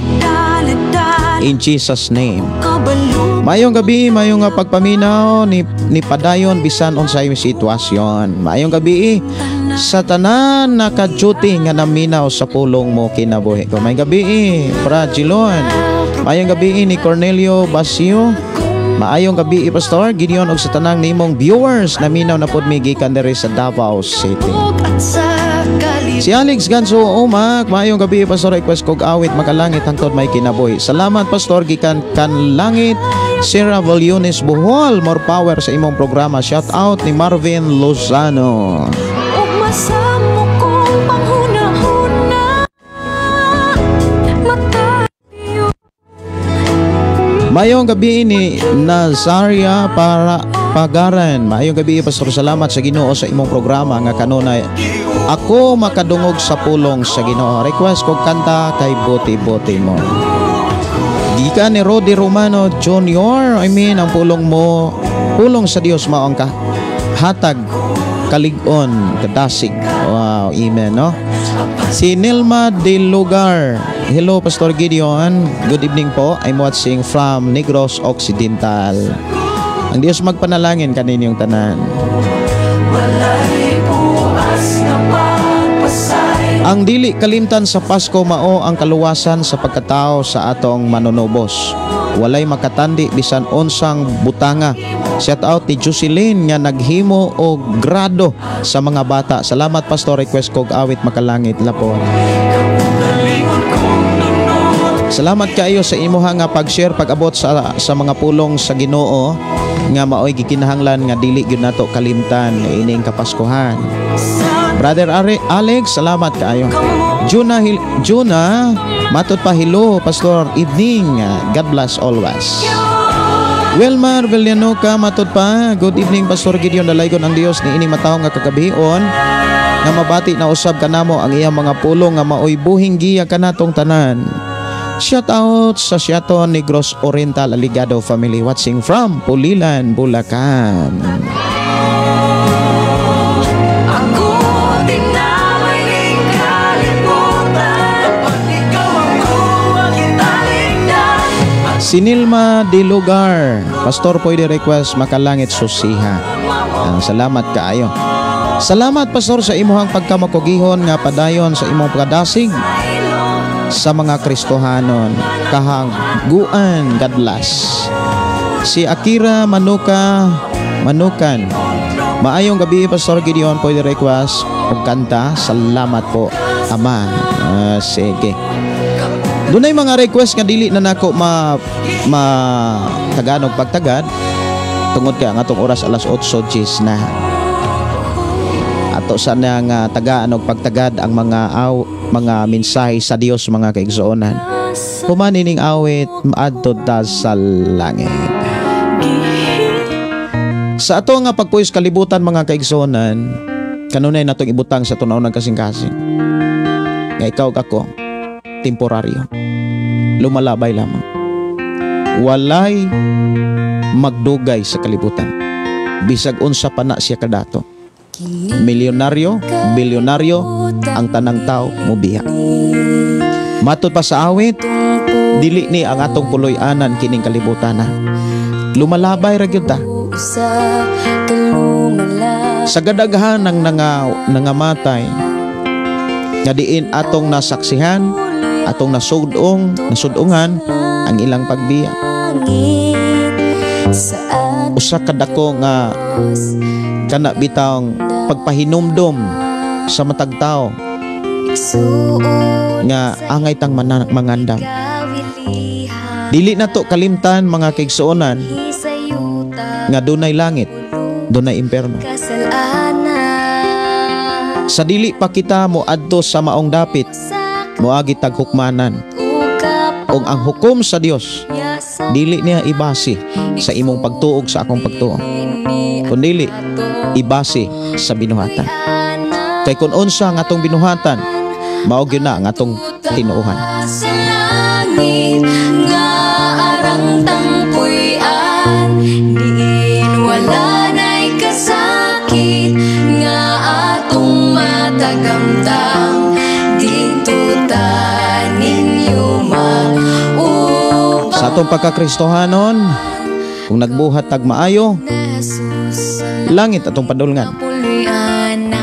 In Jesus' name. Maayong gabi, maayong nga pagpaminaw ni padayon bisan unsay sitwasyon. Maayong gabi sa tanan naka-duty nga naminaw sa Pulong Mo Kinabuhi Ko. Maayong gabi, Fra Gilon. Maayong gabi ni Cornelio Basio. Maayong gabi, Pastor Gideon ug sa tanang nimong viewers, naminaw na pod mi gikan diri sa Davao City. Si Alex Ganso Umak, maayong gabi, Pastor, request kog awit Makalangit Hangtod May Kinabuhi. Salamat, Pastor, gikan kan langit. Sarah Voliones Bohol, more power sa imong programa. Shout out ni Marvin Lozano. Ug masamo kong panghuna-huna mata. Mayong gabi ni Nazaria para Pagaran. Maayong gabi, Pastor, salamat sa Ginoo sa imong programa nga kanunay ako makadungog sa pulong sa Ginoo. Request kog kanta kay Buti-Buti Mo. Gikan ni Rodi Romano Jr. I mean, ang pulong mo, pulong sa Dios mao ang ka hatag kalig-on, kadasig. Wow, amen, no? Si Nilma De Lugar. Hello, Pastor Gideon. Good evening po. I'm watching from Negros Occidental. Ang Dios magpanalangin kaninyong tanan. Walay buwas na pagpasay. Ang dili kalimtan sa Pasko mao ang kaluwasan sa pagkatao sa atong manunubos. Walay makatandi bisan unsang butanga. Shout out ni Jocelyn nga naghimo og grado sa mga bata. Salamat, Pastor, request kog awit Makalangit Lapon. Salamat kaayo sa imuha nga pag-share, pag-abot sa mga pulong sa Ginoo nga maoy gikinahanglan nga dili gyud nato kalimtan ining Kapaskuhan. Brother Ari, Alex, salamat kaayo. Juna Juna matot pa, hello, Pastor, evening. God bless always. Wilmar Villanueva matot pa, good evening, Pastor Gideon, dalaygon ang Dios niini matawo nga kagabion nga mabati na usab kanamo ang iyang mga pulong nga maoy buhing giya kanatong tanan. Shout out sa Siaton Negros Oriental Aligado family watching from Pulilan, Bulacan. Ako tinaway kalimutan. Kapag ikaw ako ang italigdan. Si Nilma De Lugar, Pastor, pwede request Makalangit Susiha. Ah, salamat kaayo. Salamat, Pastor, sa imuhang pagkamakugihon nga padayon sa imong pagkadasig sa mga Kristohanon. Kahaguan, God bless. Si Akira Manuka Manukan. Maayong gabi, Pastor Gideon, pwede request og kanta Salamat Po Ama. Ah, sige. Dunay mga request nga dili na nako ma ma taganog pagtagad tungod kay ang atong oras alas 8:10 na. Ato sana nga tagaan og pagtagad ang mga mensahe sa Dios, mga kaigsuonan. Human ining awit, maadto ta sa langit. Sa ato nga pagpuyo sa kalibutan, mga kaigsuonan, kanunay natong ibutang sa tunaw ng kasing-kasing nga ikaw ug ako temporaryo. Lumalabay lamang. Walay magdugay sa kalibutan. Bisag unsa pa na siya kadato. Milyonaryo, bilyonaryo, ang tanang tao mobiya. Matod pa sa awit, dili ni ang atong puloy-anan kining kalibutan na. Lumalabay ra gyud ta. Sa kadaghan ng nangamatay nga diin atong nasaksihan, atong nasudongan ang ilang pagbiya. Usa ka dako nga kana bitawng pagpahinumdom sa matag tao nga angay tang mangandam. Dili na to kalimtan, mga kaigsuonan, nga dunay langit, dunay imperno. Sa dili pa kita moadto sa maong dapit, moagi tag hukmanan. Ug ang hukom sa Dios dili niya ibase sa imong pagtuo ug sa akong pagtuo, kundili ibase sa binuhatan. Kay kung unsa ang atong binuhatan, mao gyud na ang atong tinuohan. Sa langit nga arang tangpuy-an, diin wala na'y kasakit nga atong matagamtam, didto ta ninyo mag-uban. Sa atong pagkakristohanon, kung nagbuhat tag maayo, langit atong padulngan.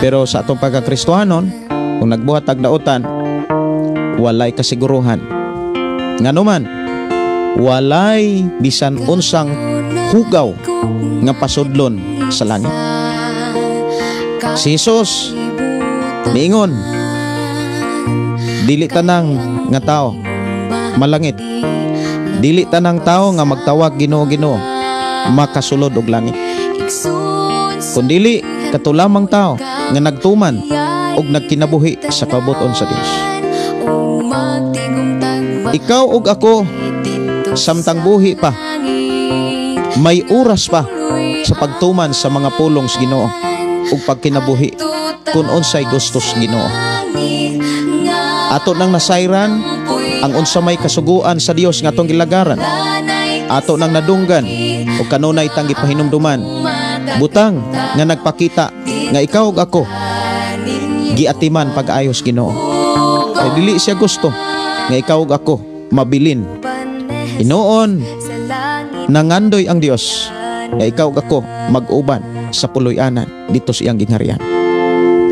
Pero sa atong pagkakristohanon, kung nagbuhat tag dautan, walay kasiguruhan. Nganuman, walay bisan unsang hugaw nga pasudlon sa langit. Si Jesus niingon, "Dili tanang nga tao malangit. Dili tanang tao nga magtawag 'Ginoo, Ginoo' makasulod og langit. Kundili kato lamang tao nga nagtuman og nagkinabuhi sa kabubut-on sa Dios." Ikaw ug ako, samtang buhi pa, may oras pa sa pagtuman sa mga pulong sa Ginoo ug pagkinabuhi kung unsay gusto sa Ginoo. Ato nang nasayran ang unsa may kasuguan sa Dios nga atong gilagaran. Ato nang nadunggan ug kanunay tang gipahinumduman. Butang nga nagpakita nga ikaw ug ako giatiman pag-ayos Ginoo. Kay dili siya gusto nga ikaw ug ako mabilin. Hinuon nangandoy ang Dios nga ikaw ug ako mag-uban sa puloy-anan didto sa iyang gingharian.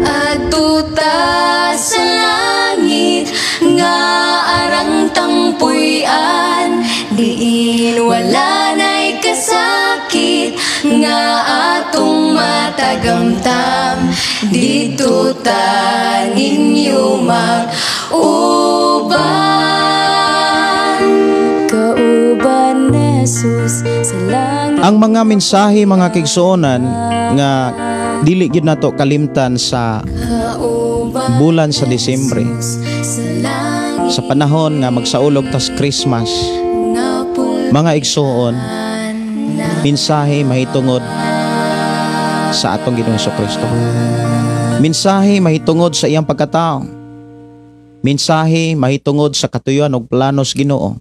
Adto ta sa langit nga arang tangpuy-an, diin wala na'y kasakit nga atong matagamtam, didto ta ninyo mag-uban. Kauban Jesus sa langit. Ang mga mensahe, mga kaigsuonan, nga dili gyud nato kalimtan sa Kauban bulan sa Disyembre, sa langit sa panahon nga magsaulog tas Christmas, nga mga igsuon, mensahe mahitungod sa atong Ginoong Kristo, mensahe mahitungod sa iyang pagkatao, mensahe mahitungod sa katuyuan og planos Ginoo,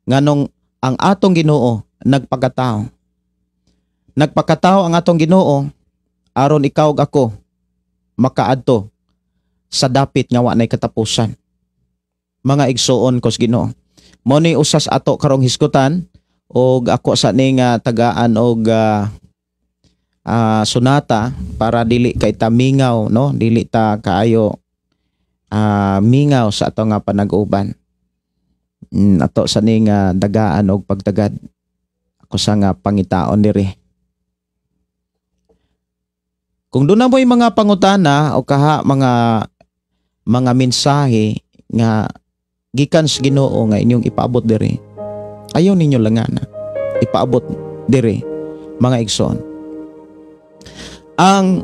nganong ang atong Ginoo nagpakatao. Nagpakatao ang atong Ginoo aron ikaw ug ako makaadto sa dapit nga wa nay katapusan. Mga igsuon ko sa Ginoo, mao ni usas ato karong hisgutan og ako sa ni nga tagaan og sonata para dili kay ta mingaw, no, dili ta kaayo mingaw sa ato nga panag-uban. Ato sa ni nga dagaan og pagtagad, ako sa nga pangitaon diri. Kung doon na mo'y mga pangutana o kaha mga mensahe nga gikan sa Ginoo nga inyong ipaabot diri, ayaw ninyo langana ipaabot diri, mga igsoon. Ang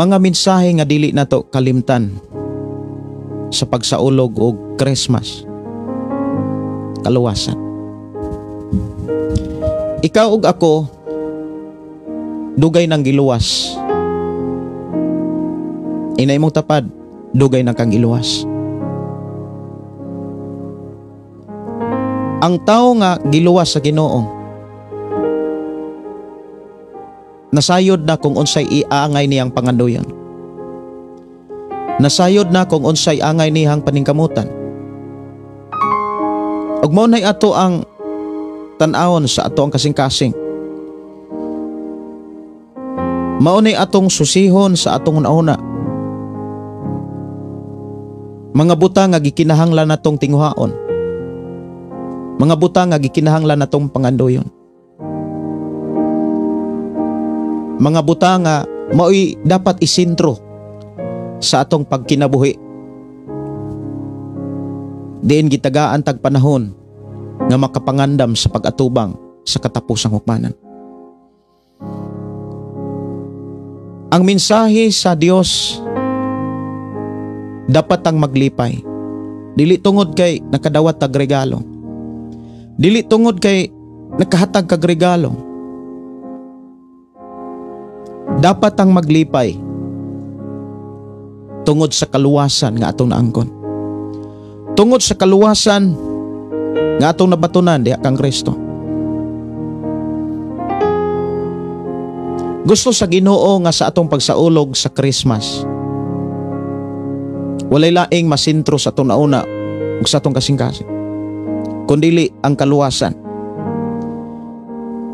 mga mensahe nga dili nato kalimtan sa pagsaulog og Christmas: kaluwasan. Ikaw ug ako dugay nang giluwas. Inay imong tapad, dugay nang kang giluwas. Ang tao nga giluwas sa Ginoo, nasayod na kung unsay iangay niyang pangandoyan. Nasayod na kung unsay angay niyang paningkamutan. Ug mao nay ato ang tan-awon sa ato ang kasing-kasing. Mao nay atong susihon sa atong una. Mga butang nga gikinahanglan natong tinguhaon. Mga butang nga gikinahanglan natong pangandoyon. Mga butang nga mao'y dapat isentro sa atong pagkinabuhi. Diin gitagaan tag panahon nga makapangandam sa pag-atubang sa katapusang hukmanan. Ang mensahe sa Dios dapat ang maglipay. Dili tungod kay nakadawat tag regalo. Dili tungod kay nakahatag kag regalo. Dapat ang maglipay tungod sa kaluwasan nga atong naangkon. Tungod sa kaluwasan nga atong nabatunan diha kang Kristo. Gusto sa Ginoo nga sa atong pagsaulog sa Christmas, walay laing masentro sa atong nauna ug sa atong kasing-kasing, kundili ang kaluwasan.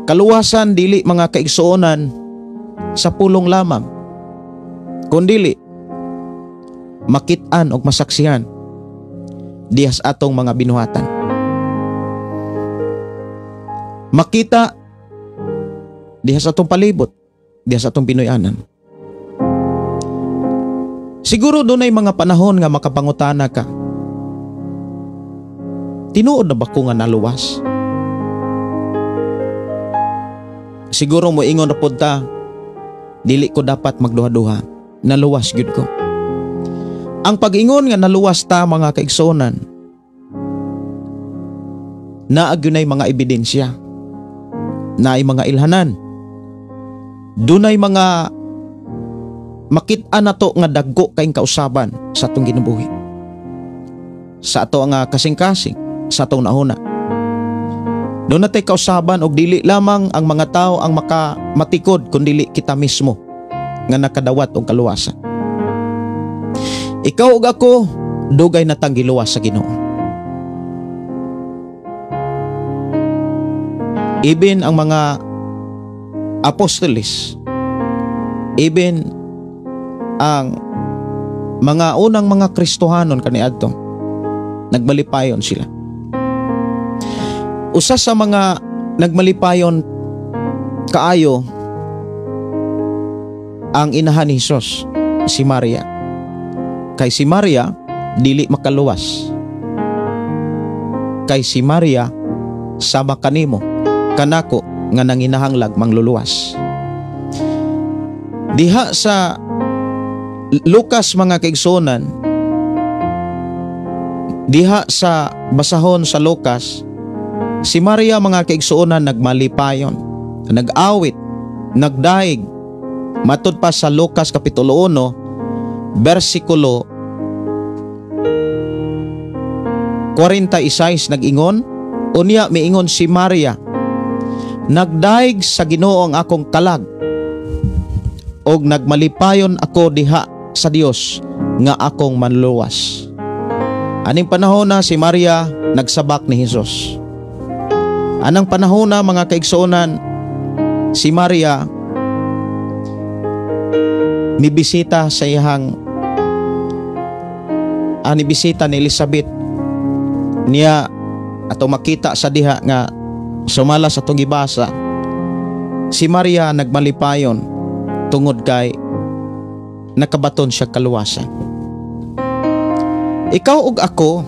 Kaluwasan dili, mga kaigsuonan, sa pulong lamang, kundili makit-an og masaksihan diha sa atong mga binuhatan. Makita diha sa atong palibot, diha sa atong Pinoy-anan. Siguro dunay mga panahon nga makapangutana ka, tinuod na ba ko nga naluwas? Siguro moingon ra pod ta, dili ko dapat magduha-duha, naluwas gyud ko. Ang pag-ingon nga naluwas ta, mga kaigsuonan, naa gyud mga ebidensya, naay mga ilhanan, dunay mga makit-an nato nga dagko kaing kausaban sa atong ginabuhi, sa ato nga kasing-kasing, sa atong nauna. Doon natay kausaban og dili lamang ang mga tao ang makamatikod, kundili kita mismo nga nakadawat og kaluwasan. Ikaw ug ako, dugay na tang giluwas sa Ginoo. Even ang mga apostoles, even ang mga unang mga Kristohanon kaniadto, nagmalipayon sila. Usa sa mga nagmalipayon kaayo ang inahan ni Hesus, si Maria. Kay si Maria dili makaluwas. Kay si Maria sama kanimo kanako nga nanginahanglag mangluluwas. Diha sa Lucas, mga kaigsuonan, diha sa basahon sa Lucas, si Maria, mga kaigsuonan, nagmalipayon, nag-awit, nagdaig. Matud pa sa Lucas Kapitulo 1, versikulo 46, nag-ingon, unya miingon si Maria, nagdaig sa Ginoo ang akong kalag, og nagmalipayon ako diha sa Dios nga akong manluwas. Aning panahon na si Maria nagsabak ni Hesus. Anang panahon na, mga kaigsuonan, si Maria mibisita sa iyang anibisita ni Elizabeth niya ato makita sa diha nga sumala sa atong gibasa, si Maria nagmalipayon tungod kay nakabaton siya kaluwasan. Ikaw ug ako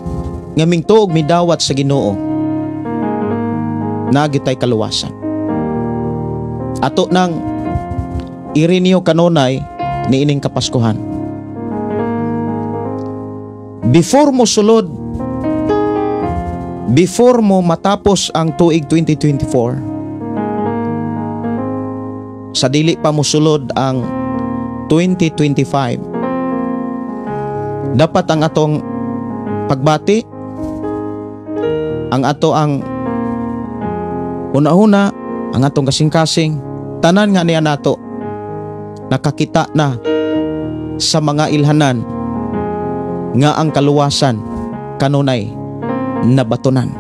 nga mingtuog midawat sa Ginoo, nagitay kaluwasan. Ato nang irinyo kanunay niining Kapaskuhan. Before mo sulod, before mo matapos ang tuig 2024, Sa dili pa mosulod ang 2025, dapat ang atong pagbati, ang ato ang una-una, ang atong kasing-kasing, tanan nga niya nato nakakita na sa mga ilhanan nga ang kaluwasan kanunay nabatonan.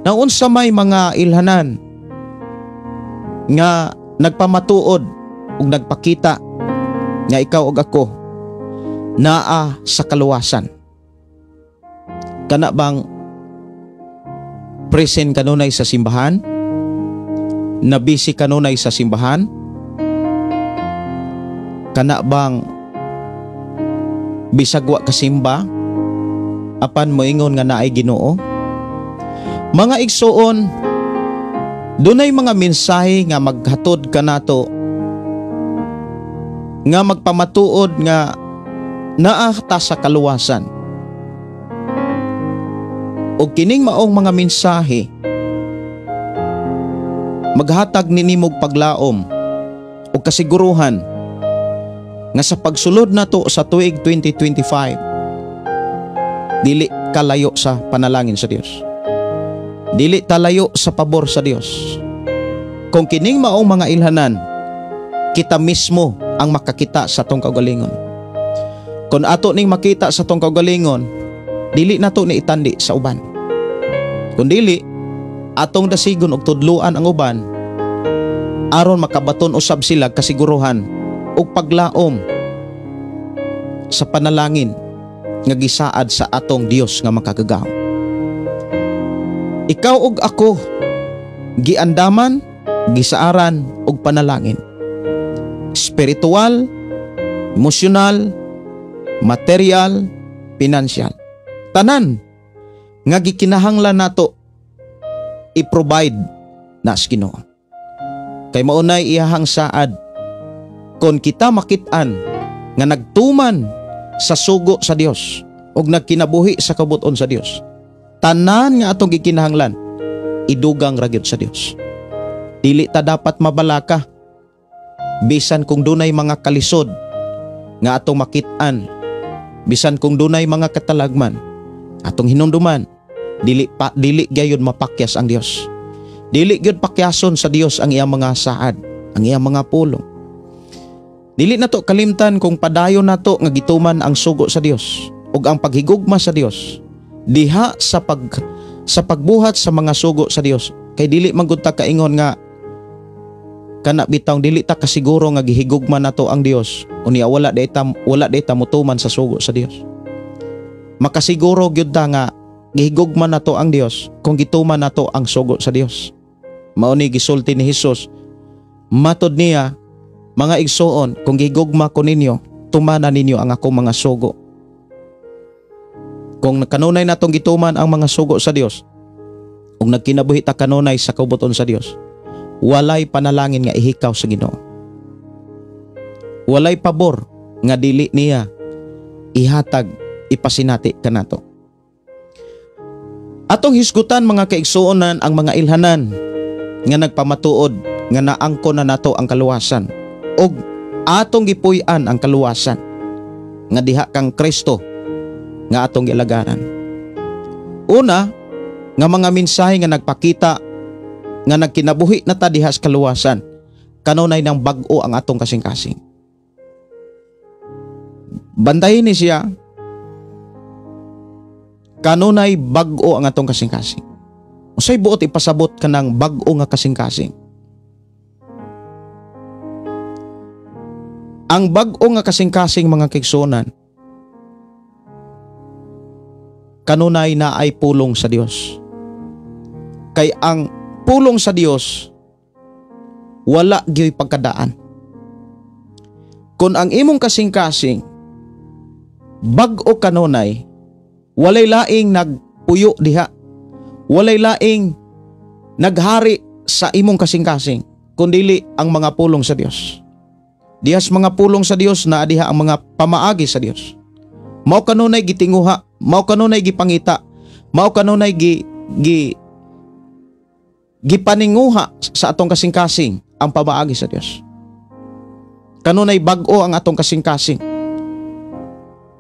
Naunsa may mga ilhanan nga nagpamatuod ug nagpakita nga ikaw ug ako naa sa kaluwasan? Kana bang present kanunay sa simbahan? Nabisi kanunay sa simbahan? Kana bang bisag wa kasimba apan moingon nga naay Ginoo? Mga igsuon, dunay mga mensahe nga maghatod kanato nga magpamatuod nga naa ta sa kaluwasan. Og kining maong mga mensahe maghatag ninimog paglaom o kasiguruhan nga sa pagsulod nato sa tuig 2025, dili kalayo sa panalangin sa Dios. Dili talayo sa pabor sa Dios. Kung kining maong mga ilhanan, kita mismo ang makakita sa atong kaugalingon. Kung ato ning makita sa atong kaugalingon, dili nato ni itandi sa uban. Kung dili, atong dasigon og tudluan ang uban aron makabaton usab sila kasiguruhan og paglaom sa panalangin nga gisaad sa atong Dios nga makagagahom. Ikaw ug ako giandaman, gisaaran og panalangin. Spiritual, emosyonal, material, pinansyal. Tanan nga gikinahanglan nato i-provide na sa Ginoo. Kay maunay iyahang saad kon kita makit-an nga nagtuman sa sugo sa Dios ug nagkinabuhi sa kabuton sa Dios. Tanan nga atong gikinahanglan idugang ra gyud sa Dios. Dili ta dapat mabalaka bisan kung dunay mga kalisod nga atong makit-an, bisan kung dunay mga katalagman atong hinumduman, dili gyud mapakyas ang Dios. Dili gyud pakyason sa Dios ang iyang mga saad, ang iyang mga pulong. Dili nato kalimtan kung padayon nato nga gituman ang sugo sa Dios ug ang paghigugma sa Dios diha sa pagbuhat sa mga sugo sa Dios. Kay dili man gud ta kaingon nga kana bitawng dili ta kasiguro nga gihigugma nato ang Dios unya wala day ta motuman sa sugo sa Dios. Makasiguro gyud ta nga gihigugma nato ang Dios kung gituman nato ang sugo sa Dios. Mao ni gisulti ni Hesus. Matod niya, "Mga igsuon, kung gihigugma ko ninyo, tumana ninyo ang akong mga sugo." Kung kanunay natong gituman ang mga sugo sa Dios ug nagkinabuhi ta kanunay sa kaubuton sa Dios, walay panalangin nga ihikaw sa Ginoo. Walay pabor nga dili niya ihatag, ipasinati kanato. Atong hisgutan, mga kaigsuonan, ang mga ilhanan nga nagpamatuod nga naangkon na nato ang kaluwasan ug atong gipuy-an ang kaluwasan nga diha kang Kristo nga atong gialagaran. Una nga mga mensahe nga nagpakita nga nagkinabuhi na ta diha sa kaluwasan, kanunay nang bag-o ang atong kasing-kasing. Bantayin ni siya, kanunay bag-o ang atong kasing-kasing. Unsay buot ipasabot kanang bag-o nga kasing-kasing? Ang bag-o nga kasing-kasing, mga kaigsuonan, kanunay na ay pulong sa Dios. Kay ang pulong sa Dios wala gyoy pagkadaan. Kung ang imong kasing-kasing bag-o kanunay, walay laing nagpuyo diha, walay laing naghari sa imong kasing-kasing kundili ang mga pulong sa Dios. Dihas mga pulong sa Dios na diha ang mga pamaagi sa Dios. Mao kanunay gitinguha, mao kanunay gipangita, mao kanunay gi gi gipaninguha sa atong kasing-kasing ang pamaagi sa Dios. Kanunay bag-o ang atong kasing-kasing.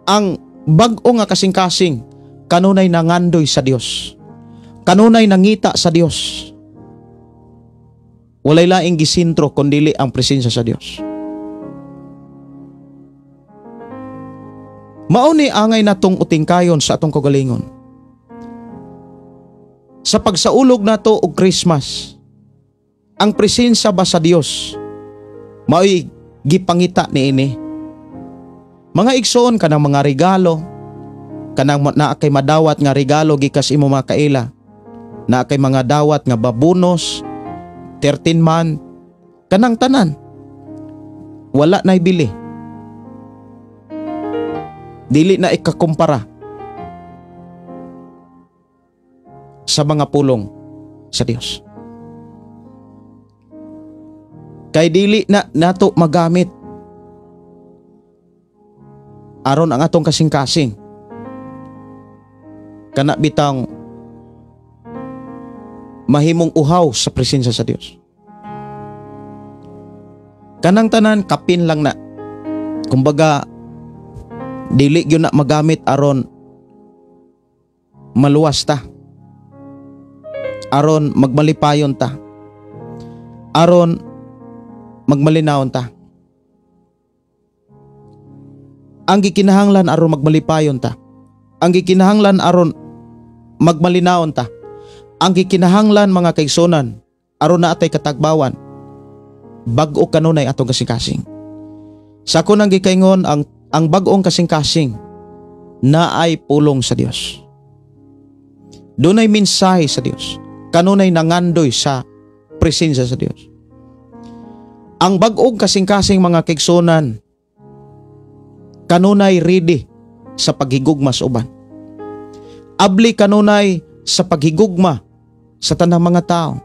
Ang bag-o nga kasing-kasing kanunay nangandoy sa Dios. Kanunay nangita sa Dios. Walay laing gisintro kundili ang presensya sa Dios. Mao ni angay natong utingkayon sa atong kaugalingon. Sa pagsaulog nato og Christmas, ang presensya ba sa Dios mao'y gipangita niini? Mga igsoon, kanang mga regalo, kanang naa kay madawat nga regalo gikas imo mga kaila, naa kay mga dawat nga babunos, 13 month, kanang tanan wala na'y bili. Dili na ikakumpara sa mga pulong sa Dios. Kay dili na nato magamit aron ang atong kasing-kasing. Kana bitang mahimong uhaw sa presensya sa Dios. Kanang tanan kapin lang na. Kumbaga dili gyud na magamit aron maluwas ta, aron magmalipayon ta, aron magmalinawon ta. Ang gikinahanglan aron magmalipayon ta, ang gikinahanglan aron magmalinawon ta, ang gikinahanglan mga kaigsunan aron naa tay katagbawan, bag-o kanunay atong kasing-kasing. Sa ako nang gikaingon, ang bag-ong kasing-kasing naay pulong sa Dios. Dunay mensahe sa Dios. Kanunay nangandoy sa presensya sa Dios. Ang bag-ong kasing-kasing mga kaigsunan kanunay ready sa paghigugma sa uban. Abli kanunay sa paghigugma sa tanang mga tao,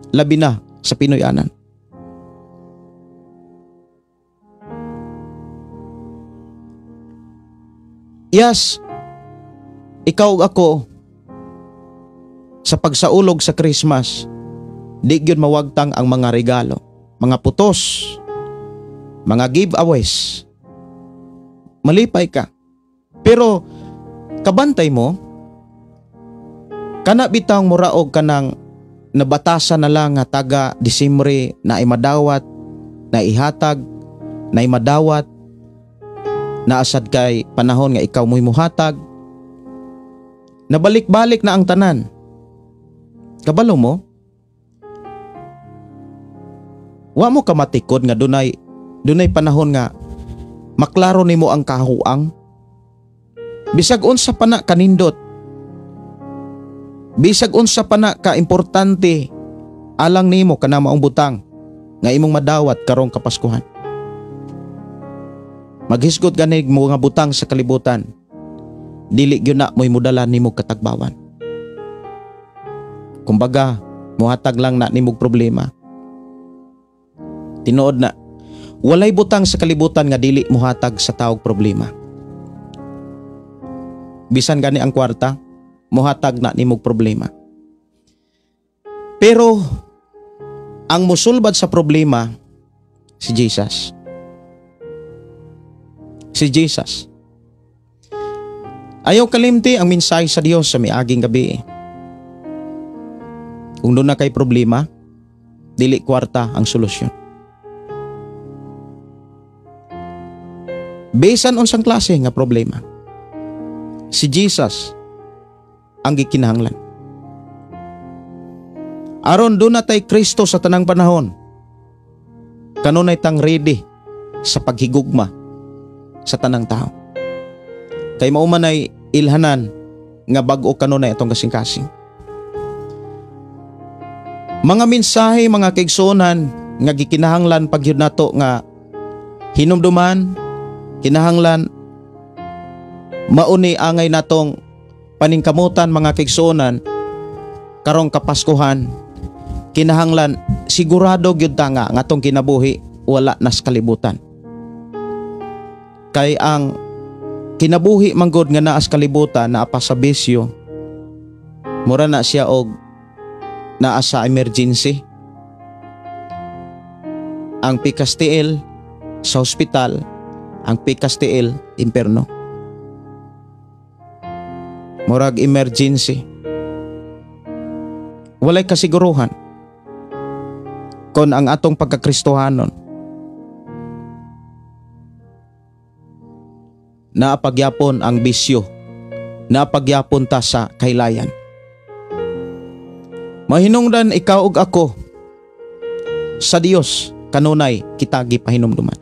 labi na sa Pinoy-anan. Yes, ikaw ug ako sa pagsaulog sa Christmas, di gyud mawagtang ang mga regalo, mga putos, mga giveaways. Malipay ka. Pero kabantay mo, kana bitang muraog kanang nabatasan na lang nga taga Disyembre na imadawat, na ihatag, na imadawat, naasad kay panahon nga ikaw mo'y muhatag, nabalik-balik na ang tanan. Kabalo mo, wa mo kamatikod nga dunay panahon nga maklaro nimo ang kahuang. Bisag unsa pa na kanindot, bisag unsa pa na kaimportante alang nimo kana maong butang nga imong madawat karong Kapaskuhan. Maghisgot ganig mo nga butang sa kalibutan, dili gyud na mo'y mudala nimo katagbawan. Kumbaga, muhatag lang na nimog problema. Tinuod na, walay butang sa kalibutan nga dili muhatag sa tawog problema. Bisan gani ang kwarta, muhatag na nimog problema. Pero ang musulbad sa problema, si Jesus. Si Jesus. Ayaw kalimti ang mensahe sa Dios sa miaging gabi. Kung doon na kay problema, dili kwarta ang solusyon. Bisan unsang klase nga problema, si Jesus ang gikinahanglan. Aron doon na tay Kristo sa tanang panahon, kanunay tang ready sa paghigugma sa tanang tao. Kay mao man ay ilhanan nga bag-o kanunay atong kasing-kasing. Mga mensahe, mga kaigsuonan nga gikinahanglan pagyud nato nga hinumduman, kinahanglan mauni angay natong paningkamutan mga kaigsuonan karong Kapaskuhan. Kinahanglan sigurado gyud ta nga atong kinabuhi wala nas kalibutan. Kay ang kinabuhi manggod nga naa sa kalibutan, naa pa sa bisyo, mura na siya og naa sa emergency. Ang pikas tiil sa ospital, ang pikas tiil imperno. Murag emergency. Walay kasiguruhan kon ang atong pagkakristohanon naapagyapon ang bisyo, naapagyapon ta sa kaylayan. Mahinungdan ikaw ug ako sa Dios kanunay kita gipahinumduman.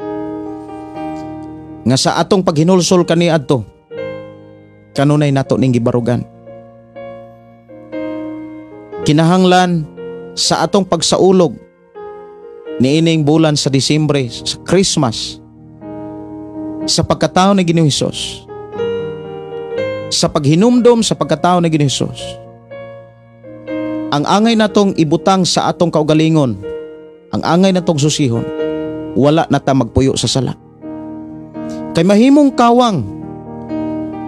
Nga sa atong paghinulsol kaniadto, kanunay nato ning gibarugan. Kinahanglan sa atong pagsaulog niining bulan sa Disyembre, sa Christmas, sa pagkatao ni Ginoong Hesus, sa paghinumdom sa pagkatao ni Ginoong Hesus, ang angay natong ibutang sa atong kaugalingon, ang angay natong susihon, wala na ta magpuyo sa sala. Kay mahimong kawang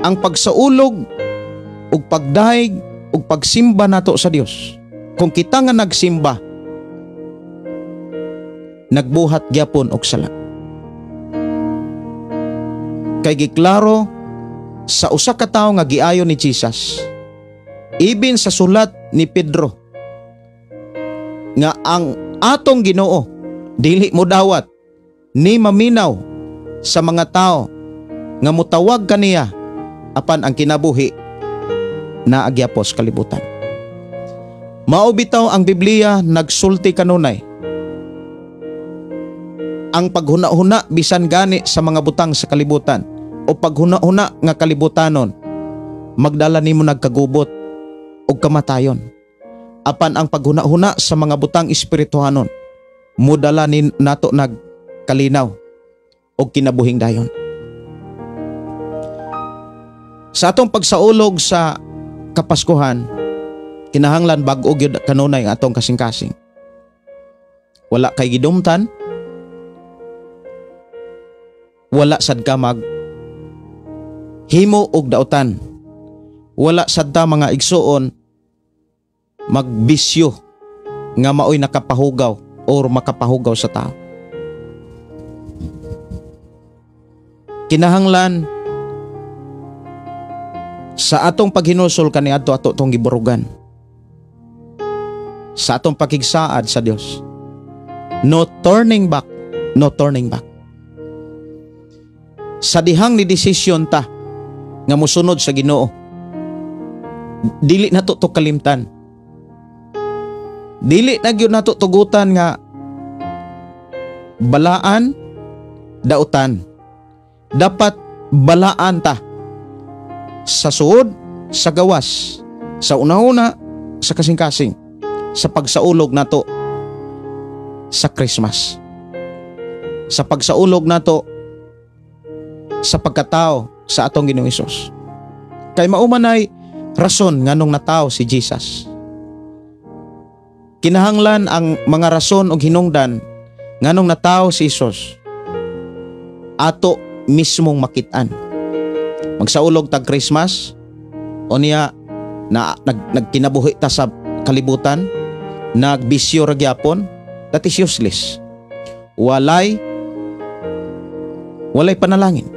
ang pagsaulog ug pagdahig ug pagsimba nato sa Dios. Kung kita nga nagsimba, nagbuhat gyapon og sala. Kay giklaro sa usa ka tawo nga giayo ni Jesus, ibin sa sulat ni Pedro, nga ang atong Ginoo dili mo dawat ni maminaw sa mga tao nga mutawag kaniya apan ang kinabuhi naagyapos kalibutan. Mao bitaw ang Biblia nagsulti kanunay ang paghuna-huna bisan gani sa mga butang sa kalibutan o paghuna-huna nga kalibutanon magdala nimo nagkagubot og kamatayon. Apan ang paghuna-huna sa mga butang espirituhanon mudala ni nato nagkalinaw og kinabuhing dayon. Sa atong pagsaulog sa Kapaskuhan, kinahanglan bag-o gyud kanunay ang atong kasing-kasing. Wala kay gidumtan, wala sad ka mag himo og dautan, wala sad ta mga igsuon magbisyo nga maoy nakapahugaw or makapahugaw sa tao. Kinahanglan sa atong paghinusol kaniadto ato tong giburugan. Sa atong pakigsaad sa Dios. No turning back, no turning back. Sa dihang ni desisyon ta nga mosunod sa Ginoo, dili nato to kalimtan. Dili na gyud nato tugutan nga balaan dautan. Dapat balaan ta sa suod, sa gawas, sa una-una, sa kasing-kasing, sa pagsaulog nato sa Christmas, sa pagsaulog nato sa pagkatao sa atong Ginoong Hesus. Kay maumanay rason nganong natao si Jesus. Kinahanglan ang mga rason og hinungdan nganong natao si Jesus ato mismong makit-an. Magsaulog tag Christmas o niya na nagkinabuhi ta sa kalibutan, nagbisyo ra gyapon, that is useless. Walay panalangin.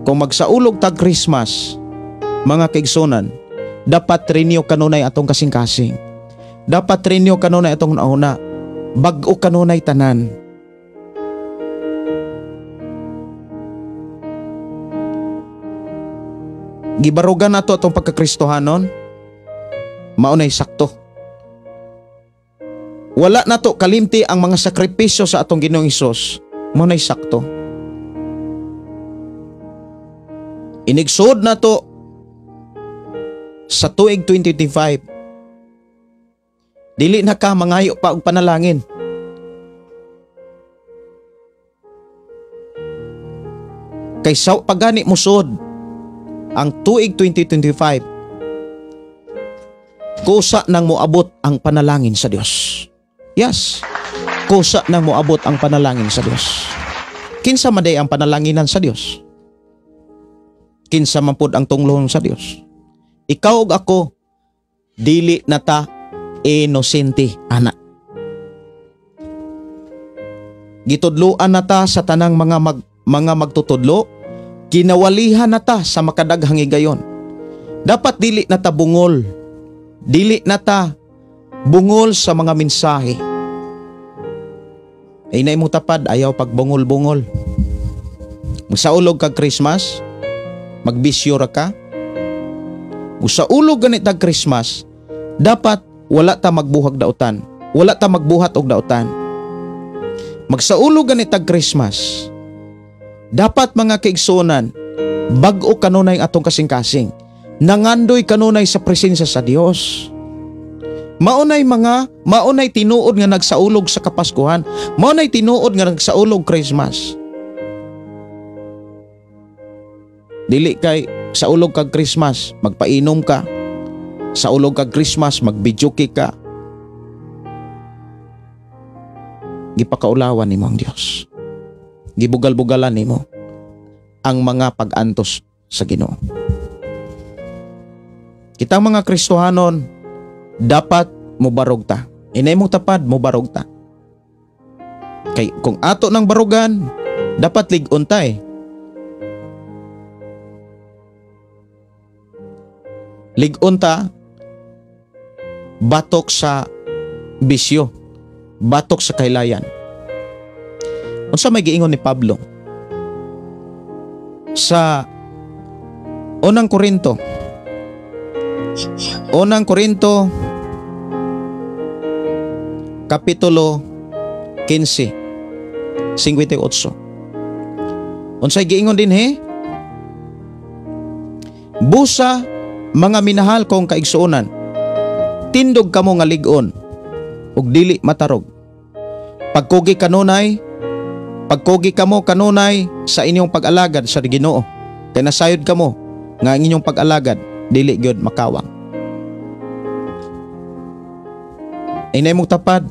Kung magsaulog tag Christmas, mga kaigsunan, dapat renew kanunay atong kasing-kasing. Dapat renew kanunay atong nauna. Bag-o kanunay tanan. Gibarugan nato atong pagkakristohanon, maunay sakto. Wala nato kalimti ang mga sakripisyo sa atong Ginoong Hesus, maunay sakto. Inigsuod nato sa tuig 2025, dili na ka mangayo pa og panalangin. Kay sa pagani mosud ang tuig 2025, kusa nang moabot ang panalangin sa Dios. Yes, kusa nang moabot ang panalangin sa Dios. Kinsa man day ang panalanginan sa Dios? Kinsa man pud ang tunglon sa Dios? Ikaw ug ako, dili na ta Inosente ana. Gitudloan na ta sa tanang mga magtutudlo, kinawalihan na ta sa makadaghang higayon. Dapat dili na ta bungol. Dili na ta bungol sa mga mensahe. Ay na imong tapad, ayaw pagbungol-bungol. Magsaulog kag Christmas, magbisyo ra ka. Musaulog ganit tag Christmas, dapat wala ta magbuhag dautan. Wala ta magbuhat og dautan. Magsaulog ganit tag Christmas, dapat mga kaigsuonan, bag-o kanunay atong kasing-kasing. Nangandoy kanunay sa presensya sa Dios. Maunay tinuod nga nagsaulog sa Kapaskuhan. Maunay tinuod nga nagsaulog Christmas. Dili kay saulog kag Christmas, magpainom ka. Saulog kag Christmas, magbidyuki ka. Gipakaulawan nimo ang Dios. Gibugal-bugalan nimo ang mga pag-antos sa Ginoo. Kitang mga Kristohanon, dapat mobarog ta. Inay mong tapad, mobarog ta. Kay kung ato ng barugan, dapat lig-on ta eh. Lig-on ta, batok sa bisyo, batok sa kailayan. Unsa may giingon ni Pablo? Sa Unang Korinto, Unang Korinto Kapitulo 15, 58. Unsay giingon dinhi? Busa mga minahal kong kaigsuonan, tindog kamo nga lig-on ug dili matarog. Pagkugi kamo kanunay sa inyong pag-alagad sa Ginoo, kay nasayod kamo nga ang inyong pag-alagad dili gyud makawang. Inay mong tapad,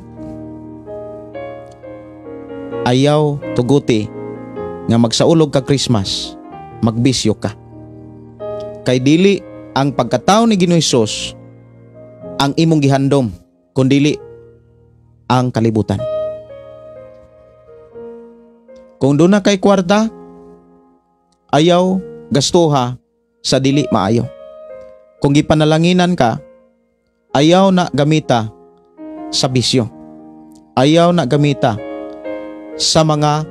ayaw tuguti nga magsaulog ka Christmas, magbisyo ka. Kay dili ang pagkatao ni Ginoong Hesus ang imong gihandom, kundili ang kalibutan. Kung doon na kay kwarta, ayaw gastuha sa dili maayo. Kung gipanalanginan ka, ayaw na gamita sa bisyo. Ayaw na gamita sa mga